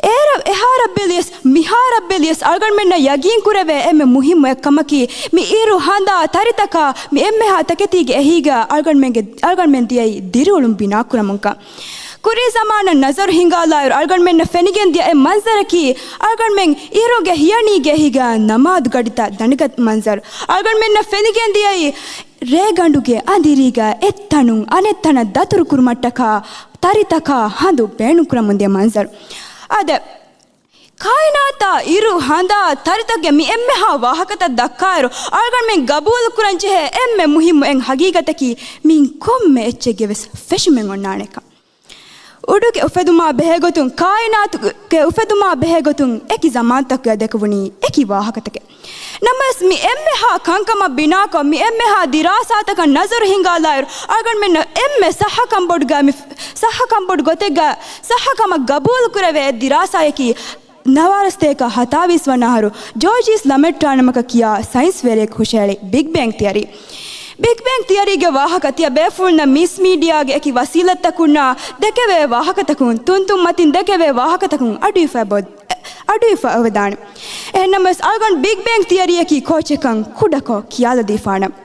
އޭރަށް އެހާ ރަށްބެލިޔަސް، މިހާ ރަށްބެލިޔަސް އަޅުގަނޑުމެންނަށް ޔަގީން ކުރެވޭ އެންމެ މުހިއްމު އެއްކަމަކީ، މި އިރު ހަނދާ ތަރިތަކާ މި އެންމެހާ ތަކެތީގެ އެހީގަ އަޅުގަނޑުމެންގެ، އަޅުގަނޑުމެން ދިޔައީ ދިރިއުޅުން ބިނާކުރަމުންކަން. ކުރީ ޒަމާނަށް ނަޒަރު ހިނގާލާއިރު އަޅުގަނޑުމެންނަށް ފެނިގެން ދިޔަ އެއް މަންޒަރަކީ، އަޅުގަނޑުމެން އިރުގެ ހިޔަނީގެ އެހީގަ ނަމާދު ގަޑިތައް ދަނޑިގަތް މަންޒަރު. އަޅުގަނޑުމެންނަށް ފެނިގެން ދިޔައީ، ރޭގަނޑުގެ އަނދިރީގަ އެއްތަނުން އަނެއްތަނަށް ދަތުރު ކުރުމަށްޓަކާ ތަރިތަކާ ހަނދު ބޭނުންކުރަމުން ދިޔަ މަންޒަރު. އާދެ، ކާއިނާތާ އިރު ހަނދާ ތަރިތަކުގެ މި އެންމެހާ ވާހަކަތައް ދައްކާއިރު، އަޅުގަނޑުމެން ގަބޫލު ކުރަން ޖެހޭ އެންމެ މުހިއްމު އެއް ހަގީގަތަކީ، މިއިން ކޮންމެ އެއްޗެއްގެ ވެސް ފެށުމެއް އޮންނާނެކަން. އުޑުގެ އުފެދުމާ ބެހޭގޮތުން، ކާއިނާތުގެ އުފެދުމާ ބެހޭގޮތުން އެކި ޒަމާންތަކުގަ ދެކެވުނީ އެކި ވާހަކަތަކެއް. ނަމަވެސް، މި އެންމެހާ ކަންކަމަށް ބިނާކޮށް، މި އެންމެހާ ދިރާސާތަކަށް ނަޒަރު ހިންގާލާއިރު، އަޅުގަނޑުމެންނަށް އެންމެ ޞައްޙަކަން ބޮޑުގަ މި، ޞައްޙަކަން ބޮޑު ގޮތެއްގަ، ޞައްޙަކަމަށް ގަބޫލު ކުރެވޭ ދިރާސާއަކީ، ނަވާރަ ސަތޭކަ ހަތާވީސް ވަނަ އަހަރު ޖޯޖިއްސް ލަމެޓްރާ ނަމަކަށް ކިޔާ ސައިންސްވެރިއަކު ހުށަހެޅި ބިގް ބޭންގް ތިއަރީ. ބިގް ބޭންގް ތިއަރީގެ ވާހަކަ ތިޔަ ބޭފުޅުންނަށް މީސް މީޑިއާގެ އެކި ވަސީލަތްތަކުންނާ ދެކެވޭ ވާހަކަތަކުން، ތުންތުން މަތިން ދެކެވޭ ވާހަކަތަކުން އަޑުއިވިފަ އޮވެދާނެ. އަޑުއިވިފަ އޮވެދާނެ. އެހެންނަމަވެސް، އަޅުގަނޑު ބިގް ބޭންގް ތިއަރީއަކީ ކޯޗެއްކަން ކުޑަކޮށް ކިޔާލަދީފާނަން.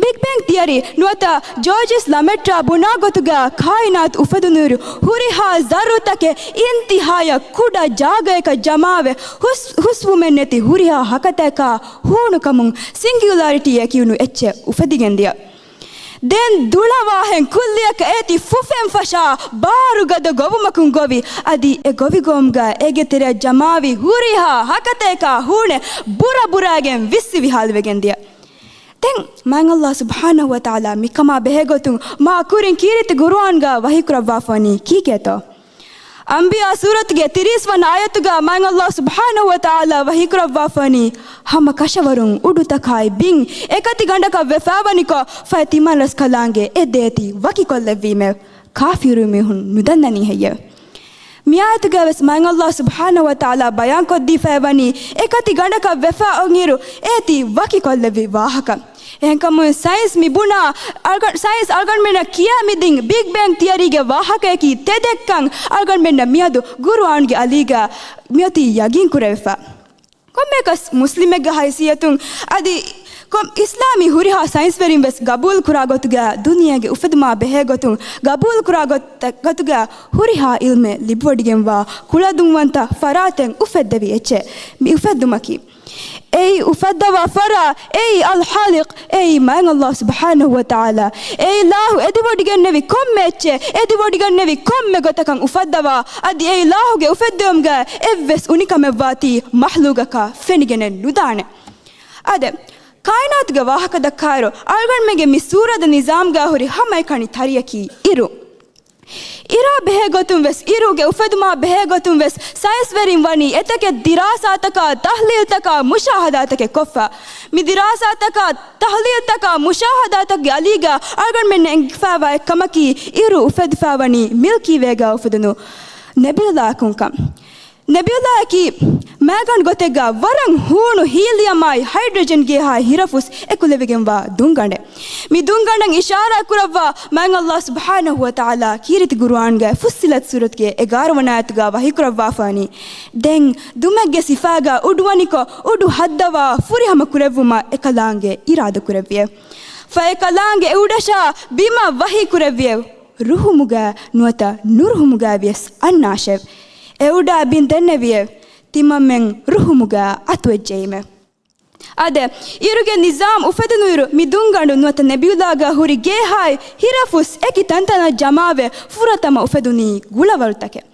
ބިގް ބޭންގް ތިއަރީ ނުވަތަ ޖޯޖިއްސް ލަމެޓްރާ ބުނާ ގޮތުގަ ކާއިނާތު އުފެދުނުއިރު ހުރިހާ ޒައްރުތަކެއް އިންތިހާޔަށް ކުޑަ ޖާގަޔަކަށް ޖަމާވެ ހުސް-، ހުސްވުމެއް ނެތި ހުރިހާ ހަކަތަކާ ހޫނުކަމުން ސިންގިއުލާރިޓީއެއް ކިޔުނު އެއްޗެއް އުފެދިގެންދިޔަ. ދެން ދުޅަވާހެން ކުއްލިއަކަށް އޭތި ފުފެން ފަށާ ބާރުގަދަ ގޮވުމަކުން ގޮވި. އަދި އެ ގޮވި ގޮވުމުގަ އޭގެ ތެރެއަށް ޖަމާވި ހުރިހާ ހަކަތަކާ ހޫނެއް ބުރަ ބުރައިގެން ވިއްސި ވިހާލުވެގެން ދިޔަ. ދެން މާތް ﷲ ސުބްޙާނަހޫ ވަތަޢާލާ މިކަމާ ބެހޭގޮތުން މާ ކުރިން ކީރިތި ޤުރުއާންގަ ވަޙީކުރައްވާފަވަނީ ކީކޭތޯ؟ އަންބިޔާ ސޫރަތުގެ ތިރީސް ވަނަ އާޔަތުގަ މާތް ﷲ ސުބްޙާނަހޫ ވަތަޢާލާ ވަޙީކުރައްވާފަވަނީ، ހަމަ ކަށަވަރުން އުޑުތަކާއި ބިން އެކަތި ގަނޑަކަށް ވެފައިވަނިކޮށް، ފައި ތިމަންރަސްކަލާނގެ އެ ދޭތި ވަކިކޮށްލެއްވީމޭ. ކާފިރު މީހުން ނުދަންނަނީ ހެއްޔެވެ؟ މިއާޔަތުގައި ވެސް މާތް ﷲ ސުބްޙާނަހޫ ވަތަޢާލާ ބަޔާންކޮށްދީފައިވަނީ، އެކަތި ގަނޑަކަށް ވެފަ އޮންއިރު އޭތި ވަކިކޮށްލެއްވި ވާހަކަ. އެހެންކަމުން ސައިންސް މި ބުނާ، އަޅުގަ-، ސައިންސް އަޅުގަނޑުމެންނަށް ކިޔާ މިދިން ބިގް ބޭންގް ތިއަރީގެ ވާހަކަޔަކީ ތެދެއްކަން އަޅުގަނޑުމެންނަށް މިއަދު ޤުރުއާންގެ އަލީގަ މިއޮތީ ޔަގީން ކުރެވިފަ. ކޮންމެއަކަސް މުސްލިމެއްގެ ހައިސިއްޔަތުން އަދި ކޮން އިސްލާމީ ހުރިހާ ސައިންސްވެރިން ވެސް ގަބޫލު ކުރާ ގޮތުގަ ދުނިޔޭގެ އުފެދުމާ ބެހޭ ގޮތުން ގަބޫލު ކުރާ ގޮތަށް، ގޮތުގަ ހުރިހާ އިލްމެއް ލިބިވޮޑިގެންވާ ކުޅަދުންވަންތަ ފަރާތެއް އުފެއްދެވި އެއްޗެއް މި އުފެއްދުމަކީ. އެއީ އުފައްދަވާ ފަރާ، އެއީ އަލްޚާލިޤް، އެއީ މާތް ﷲ ސުބްޙާނަހޫ ވަތަޢާލާ. އެއީ ﷲ އެދިވޮޑިގެންނެވި ކޮންމެ އެއްޗެއް، އެދިވޮޑިގެންނެވި ކޮންމެ ގޮތަކަށް އުފައްދަވާ، އަދި އެއީ ﷲ ގެ އުފެއްދެވުމުގަ އެއްވެސް އުނިކަމެއްވާތީ މަޚްލޫގަކަށް ފެނިގެނެއް ނުދާނެ. އާދެ، ކާއިނާތުގެ ވާހަކަ ދައްކާއިރު، އަޅުގަނޑުމެންގެ މި ސޫރަތް ނިޒާމްގަ ހުރި ހަމައެކަނި ތަރިއަކީ އިރު. އިރާ ބެހޭ ގޮތުން ވެސް، އިރުގެ އުފެދުމާ ބެހޭ ގޮތުން ވެސް، ސައިންސްވެރިން ވަނީ އެތަކެއް ދިރާސާތަކާ، ތަޙްލީލްތަކާ، މުޝާހަދާތަކެއް ކޮށްފަ. މި ދިރާސާތަކާ، ތަޙްލީލްތަކާ، މުޝާހަދާތަކުގެ އަލީގަ އަޅުގަނޑުމެންނަށް އެނގިފައިވާ އެއްކަމަކީ، އިރު އުފެދިފައިވަނީ މިލްކީ ވޭގަ އުފެދުނު ނެބިއުލާއަކުންކަން. ނެބިއުލާއަކީ މައިގަނޑު ގޮތެއްގަ ވަރަށް ހޫނު ހީލިއަމާއި ހައިޑްރޮޖަން ގޭހާއި ހިރަފުސް އެކުލެވިގެންވާ ދުންގަނޑެއް. މި ދުންގަނޑަށް އިޝާރާތް ކުރައްވާ މާތް ﷲ ސުބްޙާނަހޫ ވަތަޢާލާ ކީރިތި ޤުރުއާންގެ ފުއްޞިލަތް ސޫރަތުގެ އެގާރަ ވަނަ އާޔަތުގަ ވަޙީ ކުރައްވާފަވަނީ، ދެން ދުމެއްގެ ސިފާގަ އުޑުވަނިކޮށް، އުޑު ހައްދަވާ ފުރިހަމަ ކުރެއްވުމަށް އެކަލާނގެ އިރާދަ ކުރެއްވިއެވެ. ފަ އެކަލާނގެ އެއުޑަށާ ބިމަށް ވަޙީ ކުރެއްވިއެވެ. ރުހުމުގަ ނުވަތަ ނުރުހުމުގަ ވިޔަސް އަންނާށެވެ. އެއުޑާ ބިން ދެންނެވިއެވެ. ތިމަންމެން ރުހުމުގަ އަތުވެއްޖެއީމެވެ. އާދެ، އިރުގެ ނިޒާމް އުފެދުނުއިރު، މި ދުންގަނޑު ނުވަތަ ނެބިއުލާގަ ހުރި ގޭހާއި ހިރަފުސް އެކި ތަންތަނަށް ޖަމާވެ، ފުރަތަމަ އުފެދުނީ ގުޅަވަޅުތަކެއް.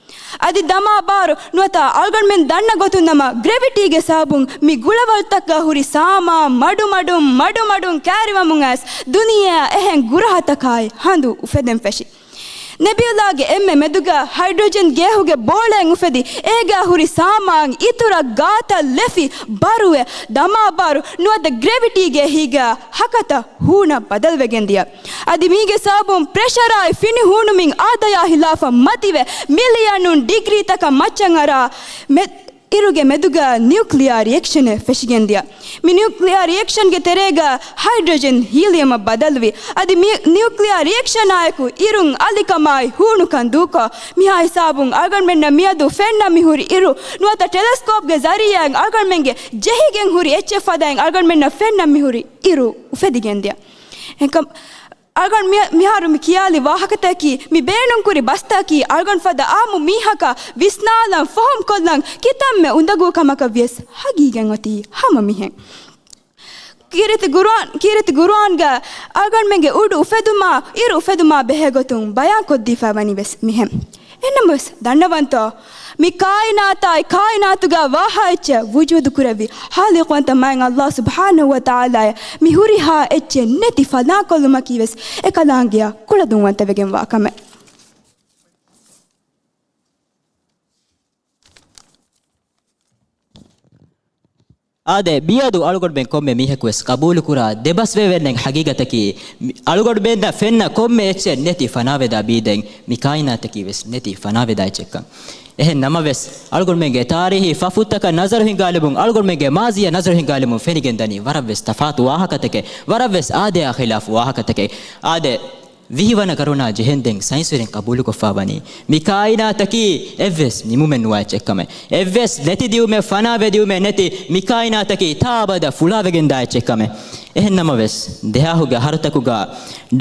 އަދި ދަމާ ބާރު ނުވަތަ އަޅުގަނޑުމެން ދަންނަ ގޮތުން ނަމަ، ގްރެވިޓީގެ ސަބަބުން މި ގުޅަވަޅުތަކަށް ހުރި ސާމާން މަޑުމަޑުން، މަޑުމަޑުން ކައިރިވަމުން އައިސް، ދުނިޔެއާ އެހެން ގުރަހަތަކާއި ހަނދު އުފެދެން ފެށި. ނެބިއުލާގެ އެންމެ މެދުގަ ހައިޑްރޮޖަން ގޭހުގެ ބޯޅައެއް އުފެދި، އޭގަ ހުރި ސާމާން އިތުރަށް ގާތަށް ލެފި، ބަރުވެ، ދަމާ ބާރު ނުވަތަ ގްރެވިޓީގެ އެހީގަ ހަކަތަ ހޫނަށް ބަދަލުވެގެން ދިޔަ. އަދި މީގެ ސަބަބުން ޕްރެޝަރާއި ފިނި ހޫނުމިން އާދަޔާ ހިލާފަށް މަތިވެ، މިލިޔަނުން ޑިގްރީތަކަށް މައްޗަށް އަރާ މެ-، އިރުގެ މެދުގަ ނިއުކްލިއާ ރިއެކްޝަނެއް ފެށިގެންދިޔަ. މި ނިއުކްލިއާ ރިއެކްޝަންގެ ތެރޭގަ ހައިޑްރޮޖަން ހީލިއަމަށް ބަދަލުވި. އަދި މި ނިއުކްލިއާ ރިއެކްޝަނާއެކު އިރުން އަލިކަމާއި ހޫނުކަން ދޫކޮށް، މިހާ ހިސާބުން އަޅުގަނޑުމެންނަށް މިއަދު ފެންނަން މިހުރި އިރު ނުވަތަ ޓެލެސްކޯޕްގެ ޒަރީއާއިން އަޅުގަނޑުމެންގެ ޖެހިގެން ހުރި އެއްޗެއް ފަދައިން އަޅުގަނޑުމެންނަށް ފެންނަން މިހުރި އިރު އުފެދިގެންދިޔަ. އެކަމް އަޅުގަނޑު މި-، މިހާރު މި ކިޔާލި ވާހަކަތަކީ، މި ބޭނުންކުރި ބަސްތަކީ، އަޅުގަނޑު ފަދަ އާއްމު މީހަކަށް ވިސްނާލަން ފަހުމްކޮށްލަން ކިތަންމެ އުނދަގޫ ކަމަކަށް ވިޔަސް ހަގީގަތް އޮތީ ހަމަ މިހެން. ކީރިތި ގުރުއާން، ކީރިތި ގުރުއާންގަ އަޅުގަނޑުމެންގެ އުޑު އުފެދުމާ، އިރު އުފެދުމާ ބެހޭ ގޮތުން ބަޔާންކޮށްދީފައި ވަނީ ވެސް މިހެން. އެހެންނަމަވެސް ދަންނަވަންތޯ، މި ކާއިނާތާއި ކާއިނާތުގަ ވާހާ އެއްޗެއް ވުޖޫދު ކުރެއްވި ޚާލިޤުވަންތަ މާތް ﷲ ސުބްޙާނަހޫ ވަތަޢާލާއަށް މި ހުރިހާ އެއްޗެއް ނެތި ފަނާކޮށްލުމަކީ ވެސް އެކަލާނގެއަށް ކުޅަދުންވަންތަވެގެންވާ ކަމެއް. އާދެ، މިއަދު އަޅުގަނޑުމެން ކޮންމެ މީހަކު ވެސް ޤަބޫލުކުރާ ދެބަސްވެވެންނެއް ހަގީގަތަކީ، މި-، އަޅުގަނޑުމެންނަށް ފެންނަ ކޮންމެ އެއްޗެއް ނެތި ފަނާވެދާ ބީދެން، މި ކާއިނާތަކީ ވެސް ނެތި ފަނާވެދާ އެއްޗެއްކަން. އެހެން ނަމަވެސް، އަޅުގަނޑުމެންގެ ތާރީހީ ފަފުއްތަކަށް ނަޒަރު ހިންގާލެމުން، އަޅުގަނޑުމެންގެ މާޒީއަށް ނަޒަރު ހިންގާލެމުން ފެނިގެންދަނީ ވަރަށްވެސް ތަފާތު ވާހަކަތަކެއް، ވަރަށްވެސް އާދަޔާ ޚިލާފު ވާހަކަތަކެއް. އާދެ، ވިހި ވަނަ ޤަރުނާ ޖެހެންދެން ސައިންސްވެރިން ޤަބޫލުކޮށްފަ ވަނީ، މި ކާއިނާތަކީ އެއްވެސް ނިމުމެއް ނުވާ އެއްޗެއްކަމެއް. އެއްވެސް ނެތި ދިއުމެއް، ފަނާވެ ދިއުމެއް ނެތި މި ކާއިނާތަކީ ތާ އަބަދަށް ފުޅާވެގެންދާ އެއްޗެއްކަމެއް. އެހެން ނަމަވެސް، ދެހާހުގެ އަހަރުތަކުގަ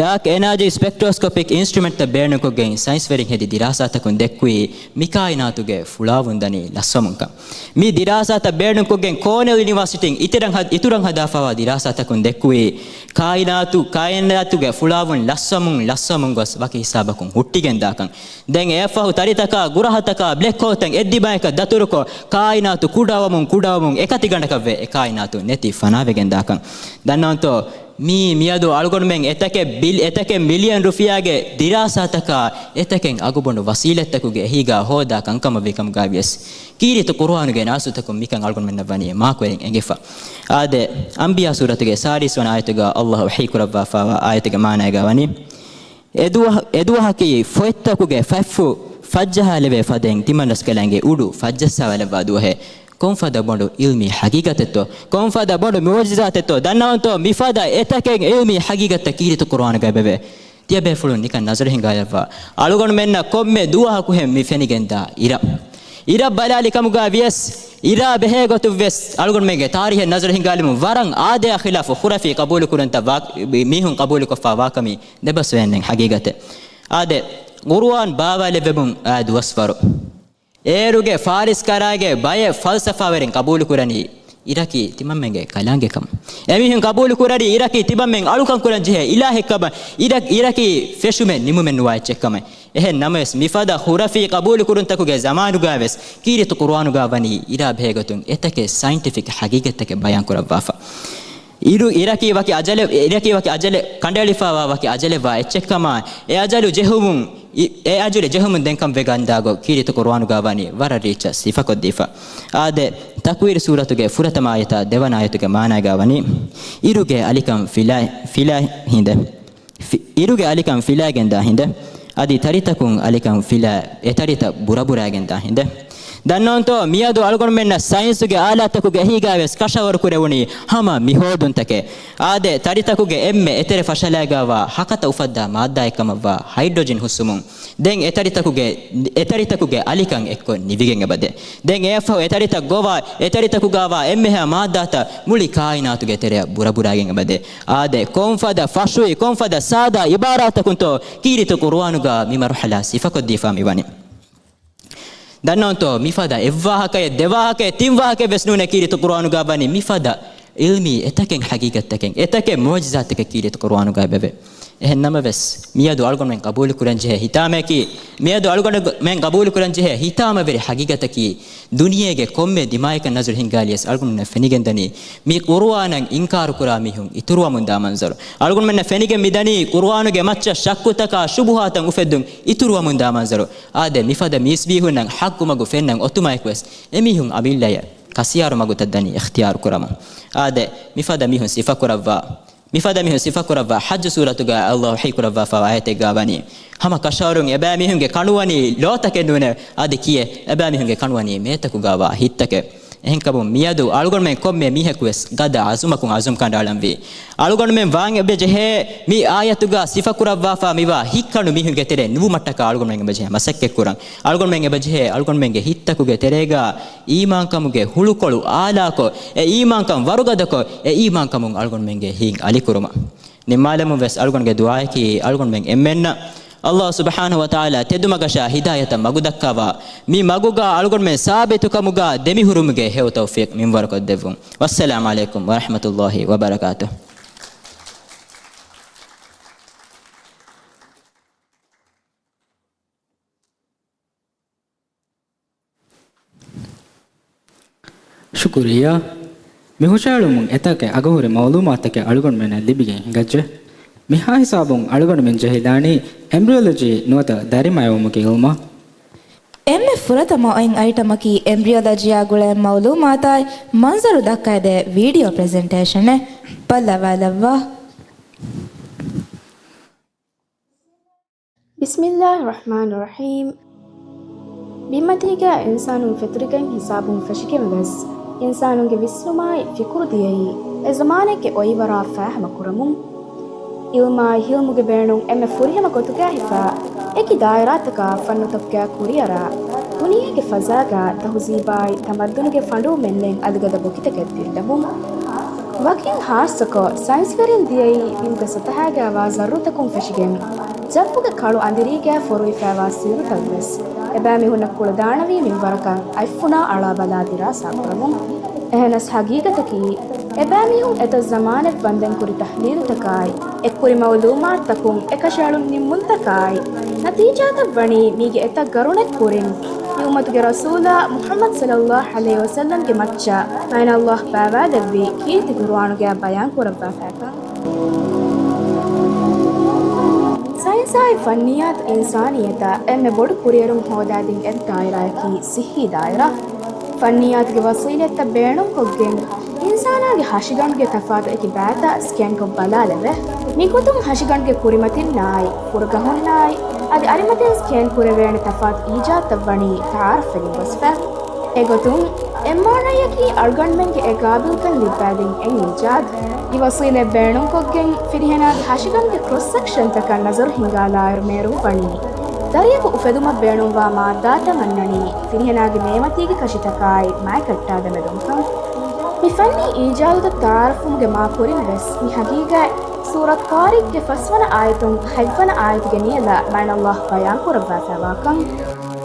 ޑާކް އެނާޖީ ސްޕެކްޓްރޯސްކޮޕިކް އިންސްޓްރުމެންޓްތައް ބޭނުންކޮށްގެން ސައިންސްވެރިން ހެދި ދިރާސާތަކުން ދެއްކުވީ، މި ކާއިނާތުގެ ފުޅާވުން ދަނީ ލަސްވަމުންކަން. މި ދިރާސާތައް ބޭނުންކޮށްގެން ކޯނެލް ޔުނިވާސިޓީން އިތުރަށް ހަ-، އިތުރަށް ހަދާފައިވާ ދިރާސާތަކުން ދެއްކުވީ، ކާއިނާތު، ކާއިނާތުގެ ފުޅާވުން ލަސްވަމުން، ލަސްވަމުން ގޮސް ވަކި ހިސާބަކުން ހުއްޓިގެން ދާކަން. ދެން އެއަށްފަހު ތަރިތަކާ، ގުރަހަތަކާ، ބްލެކް ހޯލްތައް އެއްދިމާޔަކަށް ދަތުރުކޮށް، ކާއިނާތު ކުޑަވަމުން، ކުޑަވަމުން އެކަތިގަނޑަކަށްވެ އެ ކާއިނާތު ނެތި ފަނާވެގެން ދާކަން. ދަންނަވަންތޯ؟ މީ މިއަދު އަޅުގަނޑުމެން އެތަކެއް ބިލް-، އެތަކެއް މިލިއަން ރުފިޔާގެ ދިރާސާތަކާ، އެތަކެއް އަގުބޮޑު ވަސީލަތްތަކުގެ އެހީގާ ހޯދާ ކަންކަމަށްވީ ކަމުގައި ވިޔަސް، ކީރިތި ޤުރުއާނުގެ ނާސުތަކުން މިކަން އަޅުގަނޑުމެންނަށް ވަނީ މާކުވެރިން އެނގިފަ. އާދެ، އަންބިޔާ ސޫރަތުގެ ސާޅީސް ވަނަ އާޔަތުގަ ﷲ ވަޙީ ކުރައްވާފައިވާ އާޔަތުގެ މާނައިގަ ވަނީ، އެދުވަހ-، އެދުވަހަކީ ފޮތްތަކުގެ ފަތްފުށް ފަށްޖަހާލެވޭ ފަދައިން ތިމަންރަސްކަލާނގެ އުޑު ފަށްޖައްސާވާލައްވާ ދުވަހެއް. ކޮންފަދަ ބޮޑު ޢިލްމީ ޙަޤީޤަތެއްތޯ؟ ކޮންފަދަ ބޮޑު މުޢުޖިޒާތެއްތޯ؟ ދަންނަވަންތޯ، މިފަދަ އެތަކެއް ޢިލްމީ ޙަޤީޤަތްތައް ކީރިތި ޤުރުއާނުގައި ވެވޭ. ތިޔަބޭފުޅުން ނިކަން ނަޒަރު ހިންގާލައްވާ. އަޅުގަނޑުމެންނަށް ކޮންމެ ދުވަހަކުހެން މި ފެނިގެންދާ އިރަށް. އިރަށް ބަލާލި ކަމުގަ ވިޔަސް، އިރާ ބެހޭ ގޮތުން ވެސް އަޅުގަނޑުމެންގެ ތާރީހެއް ނަޒަރު ހިނގާލުމުން ވަރަށް އާދަޔާ ޚިލާފު ޚުރަފީ ޤަބޫލު ކުރަންތައް ވާ-، މީހުން ޤަބޫލުކޮށްފަ ވާކަމީ ދެބަސް ވެއެއްނެތް ޙަޤީޤަތެއް. އާދެ، ޤުރުއާން ބާވާލެއްވެމުން އާ ދުވަސްވަރު. އޭރުގެ ފާރިސް ކަރާގެ ބައެއް ފަލްސަފާވެރިން ޤަބޫލުކުރަނީ އިރަކީ ތިމަންމެންގެ ކަލާނގެ ކަމަށް. އެމީހުން ޤަބޫލުކުރަނީ އިރަކީ ތިމަންމެން އަޅުކަން ކުރަން ޖެހޭ އިލާހެއް ކަމަށް، އިރަ-، އިރަކީ ފެށުމެއް ނިމުމެއް ނުވާ އެއްޗެއް ކަމަށް. އެހެން ނަމަވެސް، މިފަދަ ޚުރަފީ ޤަބޫލުކުރުންތަކުގެ ޒަމާނުގަ ވެސް ކީރިތި ޤުރުއާނުގަ ވަނީ އިރާ ބެހޭގޮތުން އެތަކެއް ސައިންޓިފިކް ޙަޤީޤަތްތަކެއް ބަޔާން ކުރައްވާފަ. އިރު-، އިރަކީ ވަކި އަޖަލެއް، އިރަކީ ވަކި އަޖަލެއް ކަނޑައެޅިފައިވާ ވަކި އަޖަލެއްވާ އެއްޗެއްކަމާ، އެ އަޖަލު ޖެހުމުން، އި-، އެ އަޖަލު ޖެހުމުން ދެންކަން ވެގަންދާގޮ ކީރިތި ޤުރުއާނުގަ ވަނީ ވަރަށް ރީއްޗަށް ސިފަކޮށްދީފަ. އާދެ، ތަކްވީރު ސޫރަތުގެ ފުރަތަމަ އާޔަތާ ދެވަނަ އާޔަތުގެ މާނާގަ ވަނީ، އިރުގެ އަލިކަން ފިލާ-، ފިލާ ހިނދެއް. ފި-، އިރުގެ އަލިކަން ފިލާގެންދާ ހިނދެއް. އަދި ތަރިތަކުން އަލިކަން ފިލާ، އެތަރިތައް ބުރަބުރާގެންދާ ހިނދެއް. ދަންނަވަންތޯ، މިއަދު އަޅުގަނޑުމެންނަށް ސައިންސުގެ އާލާތަކުގެ އެހީގަ ވެސް ކަށަވަރު ކުރެވުނީ ހަމަ މި ހޯދުންތަކެއް. އާދެ، ތަރިތަކުގެ އެންމެ އެތެރެ ފަށަލާގާވާ ހަކަތަ އުފައްދާ މާއްދާއެއްކަމަށްވާ ހައިޑްރޮޖިން ހުސްވުމުން، ދެން އެތަރިތަކުގެ، އެތަރިތަކުގެ އަލިކަން އެއްކޮށް ނިވިގެން އެބަދޭ. ދެން އެއަށްފަހު އެތަރިތައް ގޮވާ، އެތަރިތަކުގަވާ އެންމެހާ މާއްދާތައް މުޅި ކާއިނާތުގެ ތެރެއަށް ބުރަބުރާގެން އެބަދޭ. އާދެ، ކޮންފަދަ ފަށުވި، ކޮންފަދަ ސާދާ އިބާރާތަކުންތޯ ކީރިތި ޤުރުއާނުގަ މި މަރުޙަލާ ސިފަކޮށްދީފާ މިވަނީ. ދަންނަވަންތޯ، މިފަދަ އެއްވާހަކައެއް، ދެވާހަކައެއް، ތިންވާހަކައެއް ވެސް ނޫނޭ ކީރިތި ޤުރުއާނުގަ ވަނީ މިފަދަ ޢިލްމީ އެތަކެއް، ޙަޤީޤަތްތަކެއް، އެތަކެއް މުޢުޖިޒާތްތަކެއް ކީރިތި ޤުރުއާނުގަ އެބަވޭ. އެހެން ނަމަވެސް، މިއަދު އަޅުގަނޑުމެން ޤަބޫލުކުރަންޖެހޭ ހިތާމައަކީ، މިއަދު އަޅުގަނޑުމެން ޤަބޫލުކުރަންޖެހޭ ހިތާމަވެރި ޙަޤީޤަތަކީ، ދުނިޔޭގެ ކޮންމެ ދިމާޔަކަށް ނަޒަރު ހިންގާލިޔަސް އަޅުގަނޑުމެންނަށް ފެނިގެންދަނީ، މި ޤުރުއާނަށް އިންކާރުކުރާ މީހުން އިތުރުވަމުންދާ މަންޒަރު. އަޅުގަނޑުމެންނަށް ފެނިގެން މިދަނީ، ޤުރުއާނުގެ މައްޗަށް ޝައްކުތަކާ ޝުބުހާތައް އުފެއްދުން އިތުރުވަމުންދާ މަންޒަރު. އާދެ، މިފަދަ މީސްމީހުންނަށް ޙައްޤު މަގު ފެންނަން އޮތުމައެކުވެސް، އެމީހުން އަމިއްލަޔަށް ކަސިޔާރު މަގުތައް ދަނީ އިޚްތިޔާރު ކުރަމުން. އާދެ، މިފަދަ މީހުން ސިފަކުރައްވާ، މިފަދަ މީހުން ސިފަކުރައްވާ ޙައްޖު ސޫރަތުގަ ﷲ ވަޙީކުރައްވާފައިވާ އާޔަތެއްގަ ވަނީ، ހަމަ ކަށަވަރުން އެބައިމީހުންގެ ކަނުވަނީ ލޯތަކެއް ނޫނޭ، އަދި ކިޔޭ، އެބައިމީހުންގެ ކަނުވަނީ މޭތަކުގަވާ ހިތްތަކެއް. އެހެންކަމުން މިއަދު އަޅުގަނޑުމެން ކޮންމެ މީހަކުވެސް ގަދަ އަޒުމަކުން އަޒުމް ކަނޑައަޅަންވީ. އަޅުގަނޑުމެން ވާން އެބަޖެހޭ މި އާޔަތުގަ ސިފަކުރައްވާފަ މިވާ ހިތްކަނު މީހުންގެ ތެރެއިން ނުވުމަށްޓަކާ އަޅުގަނޑުމެން އެބަޖެހޭ މަސައްކަތްކުރަން. އަޅުގަނޑުމެން އެބަޖެހޭ އަޅުގަނޑުމެންގެ ހިތްތަކުގެ ތެރޭގަ އީމާންކަމުގެ ހުޅުކޮޅު އާލާކޮށް، އެ އީމާންކަން ވަރުގަދަކޮށް، އެ އީމާންކަމުން އަޅުގަނޑުމެންގެ ހިތް އަލިކުރުމަށް. ނިންމާލަމުން ވެސް އަޅުގަނޑުގެ ދުޢާއަކީ އަޅުގަނޑުމެން އެންމެންނަށް ﷲ ސުބްޙާނަހޫ ވަތަޢާލާ ތެދުމަގަށާ ހިދާޔަތަށް މަގުދައްކަވާ، މި މަގުގަ އަޅުގަނޑުމެން ސާބިތުކަމުގަ ދެމިހުރުމުގެ ހެޔޮ ތައުފީޤް މިންވަރުކޮށްދެއްވުން. ވައްސަލާމް ޢަލައިކުމް ވަރަޙްމަތުﷲ ވަބަރަކާތުހު. ޝުކުރިއްޔާ. މި ހުށައެޅުމުން އެތަކެއް އަގުހުރި މަޢުލޫމާތުތަކެއް އަޅުގަނޑުމެންނަށް ލިބިގެން ހިނގައްޖެ. މިހާ ހިސާބުން އަޅުގަނޑުމެން ޖެހިލާނީ އެމްބްރިއޮލޮޖީ ނުވަތަ ދަރިމަޔަވުމުގެ ޢިލްމަށް. އެންމެ ފުރަތަމަ އޮތް އައިޓަމަކީ އެމްބްރިއޮލޮޖީއާ ގުޅޭ މަޢުލޫމާތާއި މަންޒަރު ދައްކައިދޭ ވީޑިއޯ ޕްރެޒެންޓޭޝަނެއް. ބައްލަވާލައްވާ. ބިސްމިއްލާހި ރަޙްމާނި ރަޙީމް. ބިންމަތީގަ އިންސާނުން ފެތުރިގެން ހިސާބުން ފެށިގެން ވެސް، އިންސާނުންގެ ވިސްނުމާއި ފިކުރު ދިޔައީ އެ ޒަމާނެއްގެ އޮއިވަރާ ފާހަމަ ކުރަމުން. ޢިލްމާއި ޙިލްމުގެ ބޭނުން އެންމެ ފުރިހަމަ ގޮތުގައި ހިފާ، އެކި ދާއިރާތަކާ ފަންނުތަކުގައި ކުރިއަރާ، ދުނިޔޭގެ ފަޒާގަ ތަހުޒީބާއި ތަމައްދުނުގެ ފަނޑުވުމެއް ނެތް އަލިގަދަ ވަކިތަކެއް ދިއްލަމުން. ވަކިން ހާއްސަކޮށް، ސައިންސްވެރިން ދިޔައީ މިމުގެ ސަތަހާގައިވާ ޒައްރުތަކުން ފެށިގެން، ޖައްވުގެ ކަޅު އަނދިރީގައި ފޮރުވިފައިވާ ސިއްރުތައްވެސް، އެބައިމީހުންނަށް ކުޅަދާނަވީ މިންވަރަކަށް އަތްފުނާ އަޅާބަލާ ދިރާސާ ކުރަމުން. އެހެނަސް ހަގީގަތަކީ، އެބައިމީހުން އެތައް ޒަމާނެއް ވަންދެން ކުރި ތަޙްލީލުތަކާއި، އެއްކުރި މަޢުލޫމާތުތަކުން އެކަށައަޅުން ނިންމުންތަކާއި، ނަތީޖާތައް ވަނީ މީގެ އެތައް ގަރުނެއް ކުރިން، މި އުއްމަތުގެ ރަސޫލާ މުޙައްމަދު ޞައްލައްލާހު ޢަލައިހި ވަސައްލަމްގެ މައްޗަށް މާތް ﷲ ބާވާލެއްވި ކީރިތި ޤުރުއާނުގައި ބަޔާން ކުރައްވާފައިކަން. ސައިންސާއި ފަންނިއްޔާތު އިންސާނިއްޔަތަށް އެންމެ ބޮޑު ކުރިއެރުން ހޯދާދިން އެއް ދާއިރާއަކީ ޞިއްޙީ ދާއިރާ. ފަންނިއްޔާތުގެ ވަސީލަތްތައް ބޭނުންކޮށްގެން، އިންސާނާގެ ހަށިގަނޑުގެ ތަފާތު އެކި ބައިތައް ސްކޭންކޮށް ބަލާލެވޭ. މިގޮތުން ހަށިގަނޑުގެ ކުރިމަތިންނާއި، ފުރަގަހުންނާއި، އަދި އަރިމަތިން ސްކޭން ކުރެވޭނެ ތަފާތު އީޖާދުތައް ވަނީ ތަޢާރަފްވެގެން ގޮސްފަ. އެގޮތުން، އެއް މާނައަކީ އަޅުގަނޑުމެންގެ އެ ގާބިލްކަން ލިއްބާދިން އެއް އީޖާދު. އެ ވަސީލަތް ބޭނުންކޮށްގެން ފިރިހެނާގެ ހަށިގަނޑުގެ ކްރޮސް ސެކްޝަންތަކަށް ނަޒަރު ހިންގާލާއިރު މޭރުން ވަނީ ދަރިޔަކު އުފެދުމަށް ބޭނުންވާ މާއްދާތައް އަންނަނީ ފިރިހެނާގެ ނޭމަތީގެ ކަށިތަކާއި މާތްކައްޓާ ދެމެދުންކަން. މި ފަންނީ އީޖާދުތައް ތައާރަފްވުމުގެ މާ ކުރިން ވެސް މި ހަގީގަތް ސޫރަތު ޠާރިޤްގެ ފަސްވަނަ އާޔަތުން ހަތްވަނަ އާޔަތުގެ ނިޔަލަށް މާނަﷲ ބަޔާން ކުރައްވާފައިވާކަން.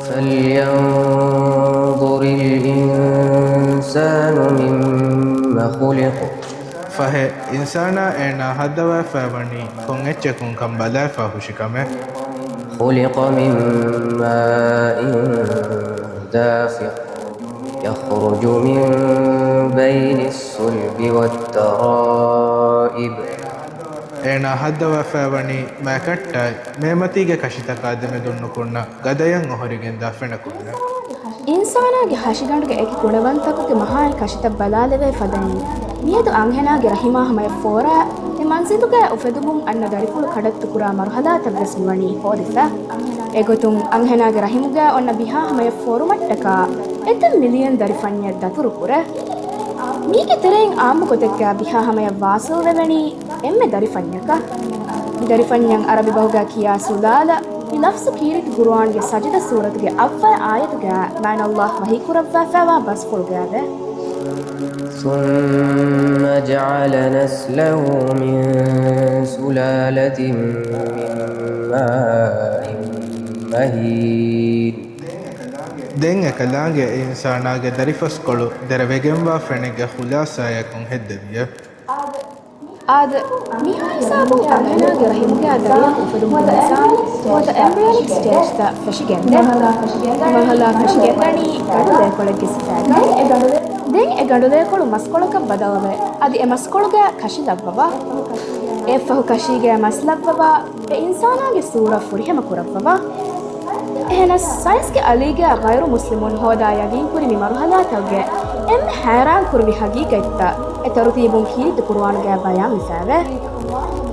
فَلْيَنْظُرِ الْإِنْسَانُ مِمَّ خُلِقَ. ފަހެ، އިންސާނާ އޭނާ ހައްދަވާފައިވަނީ ކޮން އެއްޗަކުންކަން ބަލާފަ ހުށި ކަމެއް. خُلِقَ مِنْ مَاءٍ دَافِقٍ يَخْرُجُ مِنْ بَيْنِ الصُّلْبِ وَالتَّرَائِبِ. އޭނާ ހައްދަވާފައިވަނީ މާތްކައްޓާއި ނޭމަތީގެ ކަށިތަކާ ދެމެދުން ނުކުންނަ ގަދަޔަށް އޮހޮރިގެންދާ ފެނަކުންނެއް. އިންސާނާގެ ހަށިގަނޑުގެ އެކި ކުޑަވަންތަކުގެ މަހާއި ކަށިތައް ބަލާލެވޭ ފަދައިން، މިއަދު އަންހެނާގެ ރަހިމާ ހަމަޔަށް ފޯރާ، އެ މަންޒިލުގައި އުފެދުމުން އަންނަ ދަރިފުޅު ކަޑައްތުކުރާ މަރުހަލާތައްވެސް މިވަނީ ހޯދިފަ. އެގޮތުން އަންހެނާގެ ރަހިމުގައި އޮންނަ ބިހާ ހަމަޔަށް ފޯރުމަށްޓަކާ، އެތައް މިލިއަން ދަރިފަންޏެއް ދަތުރުކުރޭ. މީގެ ތެރެއިން އާއްމު ގޮތެއްގައި ބިހާ ހަމަޔަށް ވާސިލްވެވެނީ އެންމެ ދަރިފަންޏަކަށް. މި ދަރިފަންޏަށް އަރަބި ބަހުގައި ކިޔާ ސުލާލަ. މި ލަފްޒު ކީރިތި ޤުރުއާންގެ ސަޖިދަ ސޫރަތުގެ އައްވަލް އާޔަތުގައި މާނަﷲ ވަޙީކުރައްވާފައިވާ ބަސްފުޅުގައެވެ. ثُمَّ جَعَلَ نَسْلَهُ مِنْ سُلَالَةٍ مِنْ مَاءٍ مَهِينٍ. ދެން އެކަލާނގެ އެ އިންސާނާގެ ދަރިފަސްކޮޅު ދެރަވެގެންވާ ފެނެއްގެ ޚުލާސާޔަކުން ހެއްދެވިއެވެ. އާދެ، މިހާ ހިސާބުން އަންހެނާގެ ރަހިމުގައި ދަރިޔަކު އުފެދުމުގެ ނިޒާމު ނުވަތަ އެމްބްރިޔޮނިކް ސްޓޭޖްތައް ފެށިގެންދޭ. މަރުހަލާ ފެށިގެންދަނީ ގަނޑުލޭކޮޅެއްގެ ސިފައިގައި. ދެން އެ ގަނޑުލޭކޮޅު މަސްކޮޅަކަށް ބަދަލުވެ، އަދި އެ މަސްކޮޅުގައި ކަށި ލައްވަވާ. އެއަށްފަހު ކަށީގައި މަސް ލައްވަވާ، އެ އިންސާނާގެ ސޫރަ ފުރިހަމަ ކުރައްވަވާ. އެހެނަސް، ސައިންސްގެ އަލީގައި ޣައިރު މުސްލިމުން ހޯދާ ޔަގީންކުރި މި މަރުހަލާތަކުގެ އެންމެ ހައިރާންކުރުވި ހަގީގަތްތައް އެ ތަރުތީބުން ކީރިތި ޤުރުއާންގައި ބަޔާންވެފައެވެ.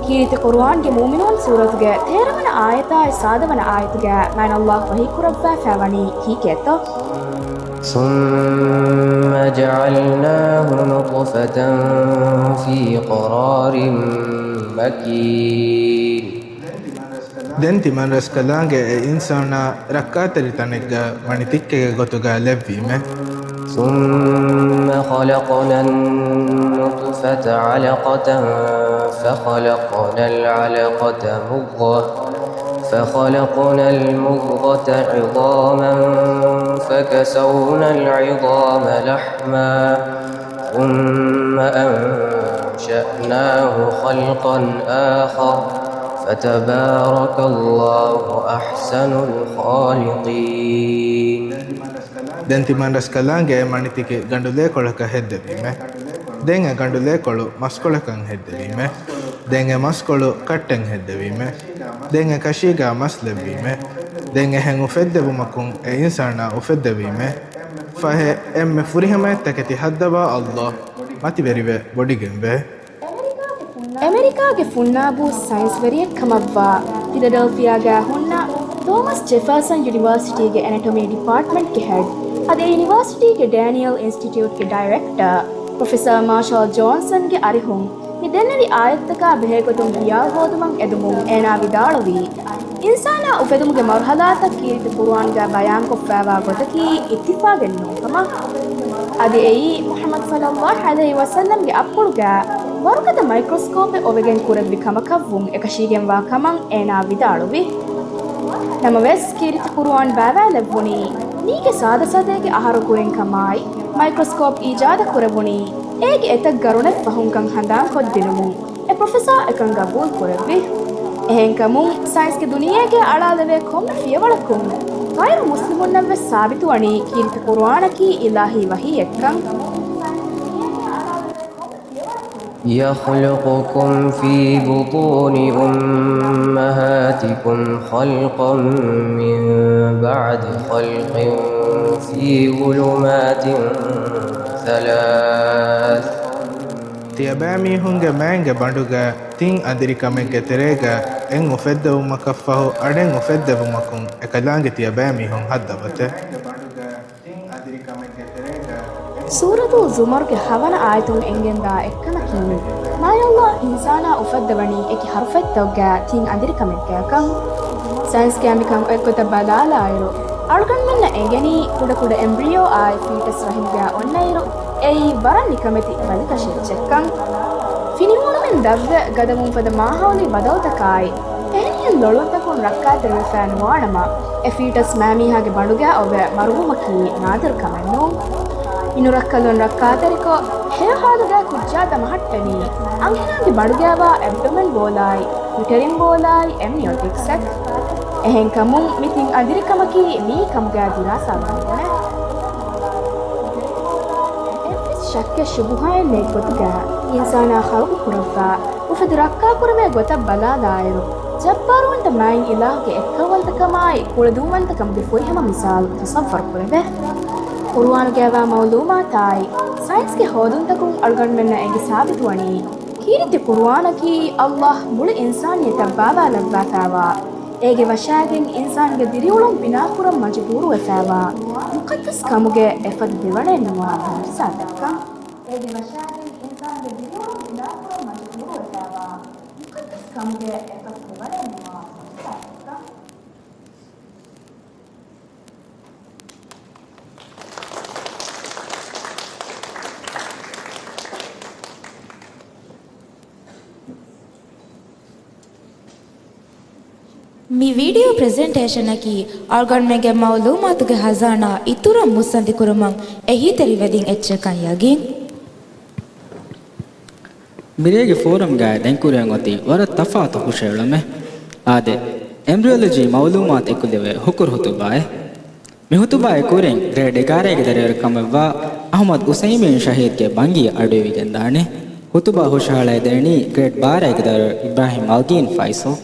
ކީރިތި ޤުރުއާންގެ މުއުމިނޫން ސޫރަތުގެ ތޭރަވަނަ އާޔަތާއި ސާދަވަނަ އާޔަތުގައި މާނަﷲ ވަޙީކުރައްވާފައިވަނީ ކީކޭތޯ؟ ثُمَّ جَعَلْنَاهُ نُطْفَةً فِي قَرَارٍ مَكِينٍ. ދެން ތިމަންރަސްކަލާނގެ އެ އިންސާނާ ރައްކާތެރި ތަނެއްގަ ވަނި ތިއްކެއްގެ ގޮތުގަ ލެއްވީމެ. ثُمَّ خَلَقْنَا النُّطْفَةَ عَلَقَةً فَخَلَقْنَا الْعَلَقَةَ مُضْغَةً فَخَلَقْنَا الْمُضْغَةَ عِظَامًا فَكَسَوْنَا الْعِظَامَ لَحْمًا ثُمَّ أَنْشَأْنَاهُ خَلْقًا آخَرَ فَتَبَارَكَ اللَّهُ أَحْسَنُ الْخَالِقِينَ. ދެން ތިމަންރަސްކަލާނގެ އެ މަނިތިކި ގަނޑުލޭކޮޅަކަށް ހެއްދެވީމެ. ދެން އެ ގަނޑުލޭކޮޅު މަސްކޮޅަކަށް ހެއްދެވީމެ. ދެން އެ މަސްކޮޅު ކައްޓެއް ހެއްދެވީމެ. ދެން އެ ކަށީގަ މަސް ލެއްވީމެ. ދެން އެހެން އުފެއްދެވުމަކުން އެ އިންސާނާ އުފެއްދެވީމެ. ފަހެ، އެންމެ ފުރިހަމައަށް ތަކެތި ހައްދަވާ ﷲ މަތިވެރިވެ ބޮޑިގެންވޭ. އެމެރިކާގެ ފުންނާބޫސް ސައިންސްވެރިއެއް ކަމަށްވާ ފިލަޑެލްފިއާގައި ހުންނަ ތޯމަސް ޖެފާސަން ޔުނިވާސިޓީގެ އެނެޓޮމީ ޑިޕާޓްމަންޓްގެ ހެޑް، އަދި އެ ޔުނިވާސިޓީގެ ޑޭނިއަލް އިންސްޓިޓިއުޓްގެ ޑައިރެކްޓަރ ޕްރޮފެސަރ މާޝަލް ޖޯންސަންގެ އަރިހުން މި ދެންނެވި އާޔަތްތަކާ ބެހޭގޮތުން ޚިޔާލު ހޯދުމަށް އެދުމުން އޭނާ ވިދާޅުވީ، އިންސާނާ އުފެދުމުގެ މަރުހަލާތައް ކީރިތި ޤުރުއާންގައި ބަޔާންކޮށްފައިވާ ގޮތަކީ އިއްތިފާގެއް ނޫން ކަމަށް. އަދި އެއީ މުޙައްމަދު ޞައްލައްލާހު ޢަލައިހި ވަސައްލަމްގެ އަށްޕުޅުގައި ވަރުގަދަ މައިކްރޮސްކޯޕެއް އޮވެގެން ކުރެއްވި ކަމަކަށްވުން އެކަށީގެންވާ ކަމަށް އޭނާ ވިދާޅުވި. ނަމަވެސް، ކީރިތި ޤުރުއާން ބައިވައިލެއްވުނީ މީގެ ސާދަ ސަދައިގެ އަހަރު ކުރިން ކަމާއި، މައިކްރޮސްކޯޕް އީޖާދަ ކުރެވުނީ އޭގެ އެތައް ގަރުނެއް ފަހުންކަން ހަނދާންކޮށްދިނުމުން އެ ޕްރޮފެސާ އެކަން ގަބޫލު ކުރެއްވި. އެހެންކަމުން، ސައިންސްގެ ދުނިޔޭގެ އަޅާލެވޭ ކޮންމެ ފިޔަވަޅަކުން ޣައިރު މުސްލިމުންނަށްވެސް ސާބިތުވަނީ ކީރިތި ޤުރުއާނަކީ އިލާހީ ވަޙީއެއްކަން. يَخْلُقُكُمْ فِي بُطُونِ أُمَّهَاتِكُمْ خَلْقًا مِّن بَعْدِ خَلْقٍ فِي ظُلُمَاتٍ ثَلَاثٍ. ތިޔަބައިމީހުންގެ މައިންގެ ބަނޑުގަ ތިން އަނދިރިކަމެއްގެ ތެރޭގަ އެއް އުފެއްދެވުމަކަށްފަހު އަނެއް އުފެއްދެވުމަކުން އެކަލާނގެ ތިޔަބައިމީހުން ހައްދަވަތެ. ސޫރަތުލް ޒުމަރުގެ ހަވަނަ އާޔަތުން އެނގެންދާ އެއްކަމަކީ، މާތް ﷲ އިންސާނާ އުފައްދަވަނީ އެކި ޙަރުފެއްތަކުގަ ތިން އަނދިރިކަމެއްގައިކަން. ސައިންސްގެ މިކަން އެއްގޮތަށް ބަލާލާއިރު، އަޅުގަނޑުމެންނަށް އެނގެނީ ކުޑަކުޑަ އެމްބްރިއޯއާއި ފީޓަސް ރަހިމްގައި އޮންނައިރު، އެއީ ވަރަށް ނިކަމެތި ބަލިކަށި އެއްޗެއްކަން. ފިނިހޫނުމެން ދަށްވެ ގަދަވުން ފަދަ މާހައުލީ ބަދަލުތަކާއި، އެހެނިހެން ލޮޅުންތަކުން ރައްކާތެރިވެފައި ނުވާނަމަ، އެ ފީޓަސް މައިމީހާގެ ބަނޑުގައި އޮވެ މަރުވުމަކީ ނާދިރު ކަމެއް ނޫން. މިނުރައްކަލުން ރައްކާތެރިކޮށް، ހެޔޮ ހާލުގައި ކުއްޖާ ދަމަހައްޓަނީ، އަންހެނާގެ ބަނޑުގައިވާ އެބްޑޮމެން ބޯލާއި، ޔުޓެރިން ބޯލާއި، އެމްނިއޮޓިކްސް އެއް. އެހެންކަމުން މި ތިން އަނދިރިކަމަކީ މިއީ ކަމުގައި ދިރާސާވާން ބުނެ. އެއްވެސް ޝައްކެއް ޝުބުހާއެއް ނެތް ގޮތުގައި، އިންސާނާ ޚަލްޤު ކުރައްވާ، އުފެދި ރައްކާކުރެވޭ ގޮތަށް ބަލާލާއިރު، ޖައްބާރުވަންތަ މާތް އިލާހުގެ އެއްކައުވަންތަކަމާއި، ކުޅަދުންވަންތަކަމުގެ ފުރިހަމަ މިސާލު ތަޞައްވަރު ކުރެވޭ. ޤުރުއާނުގައިވާ މައުލޫމާތާއި، ސައިންސްގެ ހޯދުންތަކުން އަޅުގަނޑުމެންނަށް އެނގި ސާބިތުވަނީ، ކީރިތި ޤުރުއާނަކީ އައްލާހް މުޅި އިންސާނިއްޔަތަށް ބާވާލައްވާފައިވާ، އޭގެ ވަށާގެން އިންސާނުގެ ދިރިއުޅުން ބިނާކުރަން މަޖުބޫރުވެފައިވާ، މުޤައްދަސް ކަމުގެ އެފަދަ ދެވަނައެއް ނުވާ މުޢުޖިޒާތެއްކަން. އޭގެ ވަށާގެން އިންސާނުގެ ދިރިއުޅުން ބިނާކުރަން މަޖުބޫރުވެފައިވާ، މުޤައްދަސް ކަމުގެ އެފަދަ ދެވަނައެއް ނުވާ މުޢުޖިޒާތެއްކަން. މި ވީޑިއޯ ޕްރެޒެންޓޭޝަނަކީ އަޅުގަނޑުމެންގެ މައުލޫމާތުގެ ޚަޒާނާ އިތުރަށް މުއްސަނދިކުރުމަށް އެހީތެރިވެދިން އެއްޗެއްކަން ޔަގީން. މިރޭގެ ފޯރަމްގައި ދެންކުރިއަށް އޮތީ ވަރަށް ތަފާތު ހުށައެޅުމެއް. އާދެ، އެމްބްރިއޮލޮޖީ މައުލޫމާތު އެކުލެވޭ ހުކުރު ޚުތުބާއެއް. މި ޚުތުބާއެއް ކުރިން ގްރޭޑް އެގާރައިގެ ދަރިވަރު ކަމަށްވާ އަޙްމަދު އުސައިމީން ޝަހީދުގެ ބަންގި އަޑުއިވިގެންދާނެ. ޚުތުބާ ހުށަހަޅައިދޭނީ ގްރޭޑް ބާރައިގެ ދަރިވަރު އިބްރާހިމް މަލްގީން ފައިސަލް.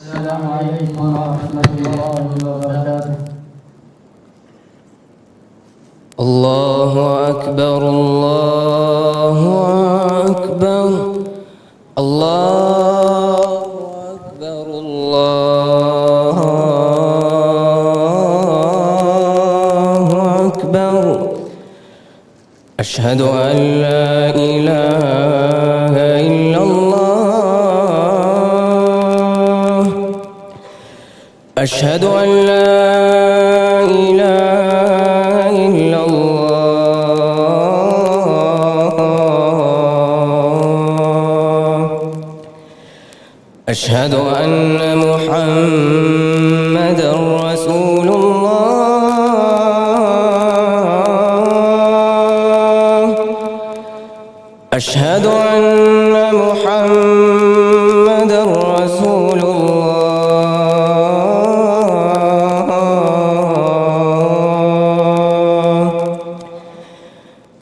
السلام عليكم ورحمة الله وبركاته. الله أكبر، الله أكبر، الله أكبر، الله أكبر. أشهد أن لا إله إلا الله. أشهد أن لا إله إلا الله. أشهد أن محمدا رسول الله. أشهد أن محمدا رسول الله.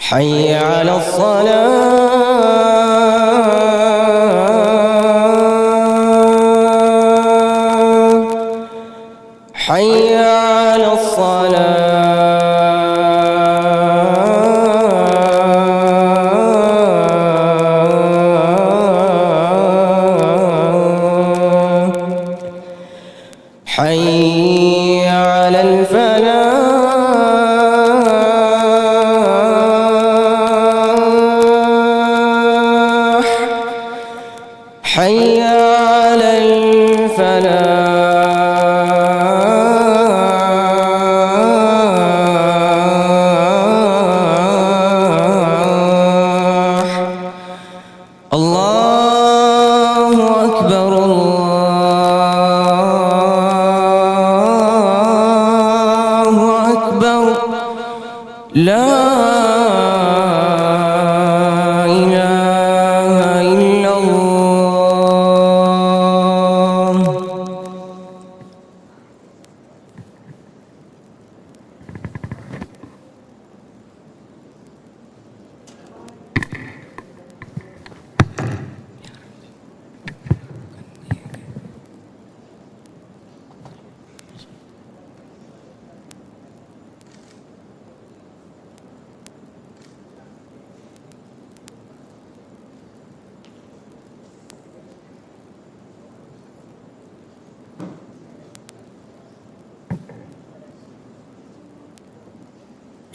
حي على الصلاة. حي على الصلاة. حي على الفلاح. حي على الفلاح. الله أكبر، الله أكبر. لا إله إلا الله.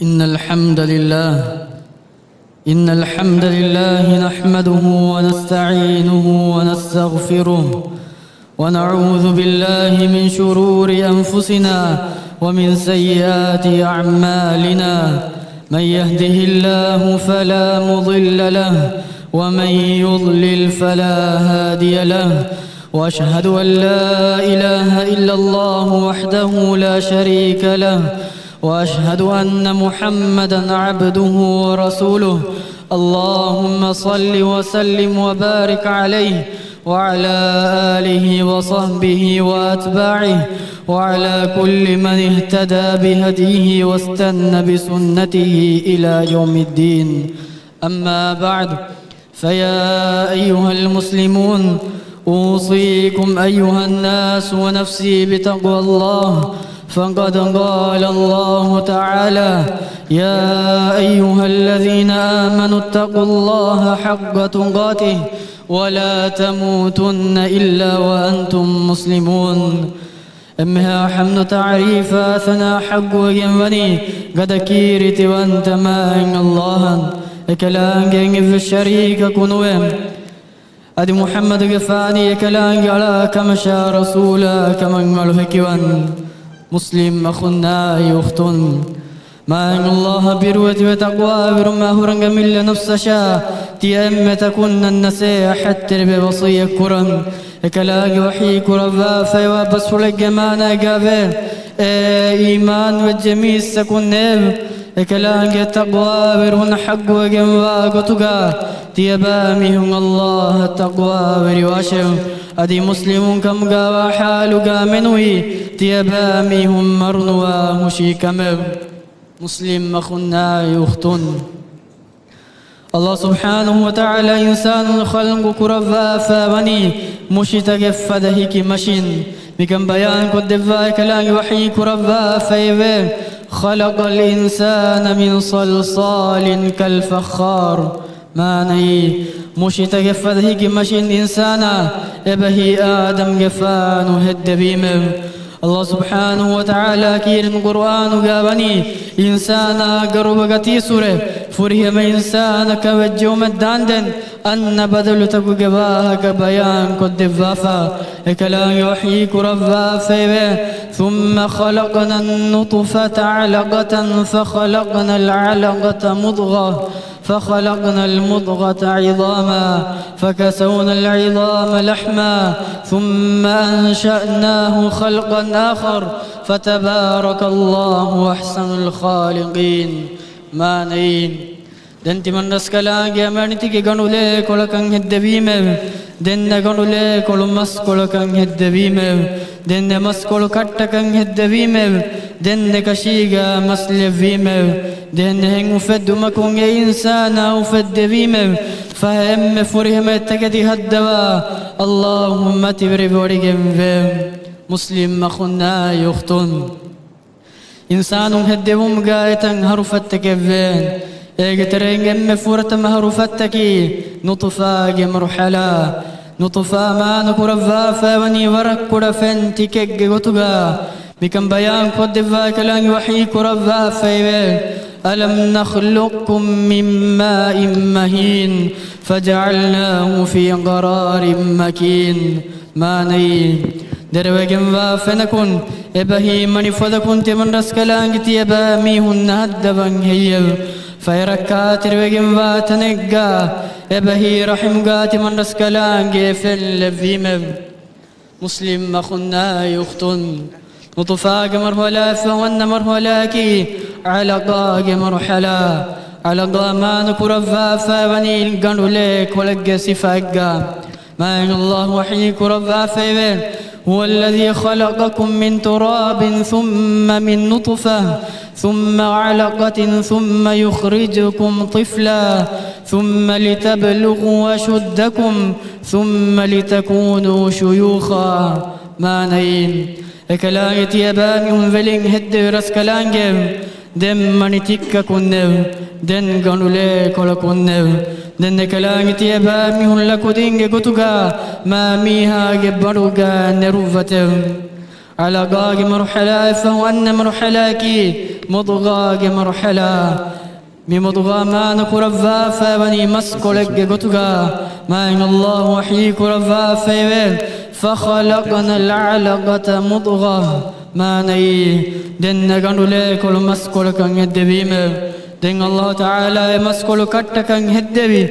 إن الحمد لله، إن الحمد لله نحمده ونستعينه ونستغفره، ونعوذ بالله من شرور أنفسنا ومن سيئات أعمالنا. من يهده الله فلا مضل له، ومن يضلل فلا هادي له. وأشهد أن لا إله إلا الله وحده لا شريك له، وأشهد أن محمدا عبده ورسوله. اللهم صل وسلم وبارك عليه وعلى آله وصحبه وأتباعه وعلى كل من اهتدى بهديه واستن بسنته إلى يوم الدين. أما بعد، فيا أيها المسلمون، أوصيكم أيها الناس ونفسي بتقوى الله، فقد قال الله تعالى: يا أيها الذين آمنوا اتقوا الله حق تقاته ولا تموتن إلا وأنتم مسلمون. އެންމެހާ ޙަމްދު ތަޢުރީފާ ސަނާ ޙައްޤުވެގެން ވަނީ ގަދަ ކީރިތިވަންތަ މާތް ﷲ އަށް. އެކަލާނގެއަށް އެއްވެސް ޝަރީކަކު ނުވެ. އަދި މުޙައްމަދުގެފާނީ އެކަލާނގެ އަޅާ ކަމަށާ ރަސޫލާ ކަމަށް އަޅު ހެކިވަން. މުސްލިމް އަޚުންނާއި އުޚްތުން، މާތް ﷲ އަށް ބިރުވެތިވެ ތަޤްވާވެރިވުމަށް އަހުރެންގެ މިއްލަ ނަފްސަށާ ތިޔަ އެންމެ ތަކުންނަށް ނަސޭހަތްތެރިވެ ވަޞިއްޔަތް ކުރަން. އެކަލާނގެ ވަޙީ ކުރައްވާފައިވާ ބަސްފުޅެއްގެ މާނައިގައިވޭ، އޭ އީމާންވެއްޖެ މީސްތަކުންނޭވެ! އެކަލާނގެ ތަޤްވާވެރިވުން ޙައްޤުވެގެންވާ ގޮތުގަ ތިޔަބައިމީހުން ﷲ އަށް ތަޤްވާވެރިވާށެވެ! އަދި މުސްލިމުން ކަމުގައިވާ ޙާލުގަ މެނުވީ ތިޔަބައިމީހުން މަރުނުވާ ހުށީ ކަމެވެ. މުސްލިމް އަޚުންނާއި އުޚްތުން، ﷲ ސުބްޙާނަހޫ ވަތަޢާލާ އިންސާނުން ޚަލްޤު ކުރައްވާފައިވަނީ މުށިތަކެއް ފަދަ ހިކި މަށިން. މިކަން ބަޔާންކޮށްދެއްވާ އެކަލާނގެ ވަޙީ ކުރައްވާފައިވޭ، خلق الإنسان من صلصال كالفخار. މާނައީ، މުށިތަކެއް ފަދަ ހިކި މަށިން އިންސާނާ އެބަހީ އާދަމްގެފާނު ހެއްދެވީމެވެ. ﷲ ސުބްޙާނަހޫ ވަތަޢާލާ ކީރިން ޤުރުއާނުގަ ވަނީ، އިންސާނާ ގަރުބަ ގަތީސުރެ، ފުރިހަމަ އިންސާނަކަށް ވެއްޖެއުމަށް ދާންދެން، އަންނަ ބަދަލުތަކުގެ ވާހަކަ ބަޔާންކޮށްދެއްވާފަ. އެކަލާނގެ ވަޙީ ކުރައްވާފައެވެ. ثم خلقنا النطفة علقة فخلقنا العلقة مضغة فخلقنا المضغة عظاما فكسونا العظام لحما ثم أنشأناه خلقا آخر فتبارك الله أحسن الخالقين. މާނައީ، ދެން ތިމަންރަސްކަލާނގެ މަނިތިގެ ގަނޑުލޭކޮޅަކަށް ހެއްދެވީމެވެ. ދެން އެ ގަނޑުލޭކޮޅު މަސްކޮޅަކަށް ހެއްދެވީމެވެ. ދެން އެ މަސްކޮޅު ކައްޓަކަށް ހެއްދެވީމެވެ. ދެން އެކަށީގަ މަސް ލެއްވީމެވެ. ދެން އެހެން އުފެއްދުމަކުން އެ އިންސާނާ އުފެއްދެވީމެވެ. ފަހެ އެންމެ ފުރިހަމަ އެތަކެތި ހައްދަވާ ﷲ މަތިވެރިވޮޑިގެންވެ. މުސްލިމް އަޚުންނާއި އުޚްތުން، އިންސާނުން ހެއްދެވުމުގަ އެތަން ހަރުފަތްތަކެއްވޭ. އޭގެ ތެރެއިން އެންމެ ފުރަތަމަ ހަރުފަތްތަކީ ނުޠުފާގެ މަރުޙަލާ. ނުޠުފާ މާނަ ކުރައްވާފައިވަނީ ވަރަށް ކުޑަ ފެން ތިކެއްގެ ގޮތުގަ. މިކަން ބަޔާން ކޮށްދެއްވާ ކަލާނގެ ވަޙީ ކުރައްވާފައެވެ. ألم نخلقكم من ماء مهين فجعلناه في قرار مكين. މާނައީ، ދެރަވެގެންވާ ފެނަކުން އެބަހީ މަނިފޮދަކުން ތިމަންރަސްކަލާނގެ ތިޔަބައި މީހުން ހައްދަވަން ހެއްޔެވެ؟ ފަޔަރަށް ކާތެރިވެގެންވާ ތަނެއްގަ އެބަހީ ރަޙިމުގަ ތިމަންރަސްކަލާނގެ ފެން ލެއްވީމެވެ. މުސްލިމް އަޚުންނާއި އުޚްތުން، ނުޠުފާގެ މަރުޙަލާއަށްފަހު އަންނަ މަރުޙަލާއަކީ ޢަލަޤާގެ މަރުޙަލާ. ޢަލަޤާ މާނަ ކުރައްވާފައިވަނީ ގަނޑުލޭކޮޅެއްގެ ސިފައެއްގަ. މާތް ﷲ ވަޙީ ކުރައްވާފައެވެ. هو الذي خلقكم من تراب ثم من نطفة ثم علقة ثم يخرجكم طفلا ثم لتبلغوا أشدكم ثم لتكونوا شيوخا. މާނައީ، އެކަލާނގެ ތިޔަބައިމީހުން ވެލިން ހެއްދެވި ރަސްކަލާނގެ ދެން މަނިތިއްކަކުންނެވެ. ދެން ގަނޑުލޭކޮޅަކުންނެވެ. ދެން އެކަލާނގެ ތިޔަބައިމީހުން ލަކުދީންގެ ގޮތުގަ މާ މީހާގެ ބަނޑުގަ ނެރުއްވަތެވެ. ޢަލަޤާގެ މަރުޙަލާއަށްފަހު އަންނަ މަރުޙަލާއަކީ މުޟްޣާގެ މަރުޙަލާ. މި މުޟްޣާ މާނަ ކުރައްވާފައިވަނީ މަސްކޮޅެއްގެ ގޮތުގަ. މާތް ﷲ ވަޙީ ކުރައްވާފައެވެ. فخلقنا العلقة مضغة. މާނައީ، ދެން އެ ގަނޑުލޭކޮޅު މަސްކޮޅަކަށް ހެއްދެވީމެވެ. ދެން ﷲ ތަޢާލާ އެ މަސްކޮޅު ކައްޓަކަށް ހެއްދެވި.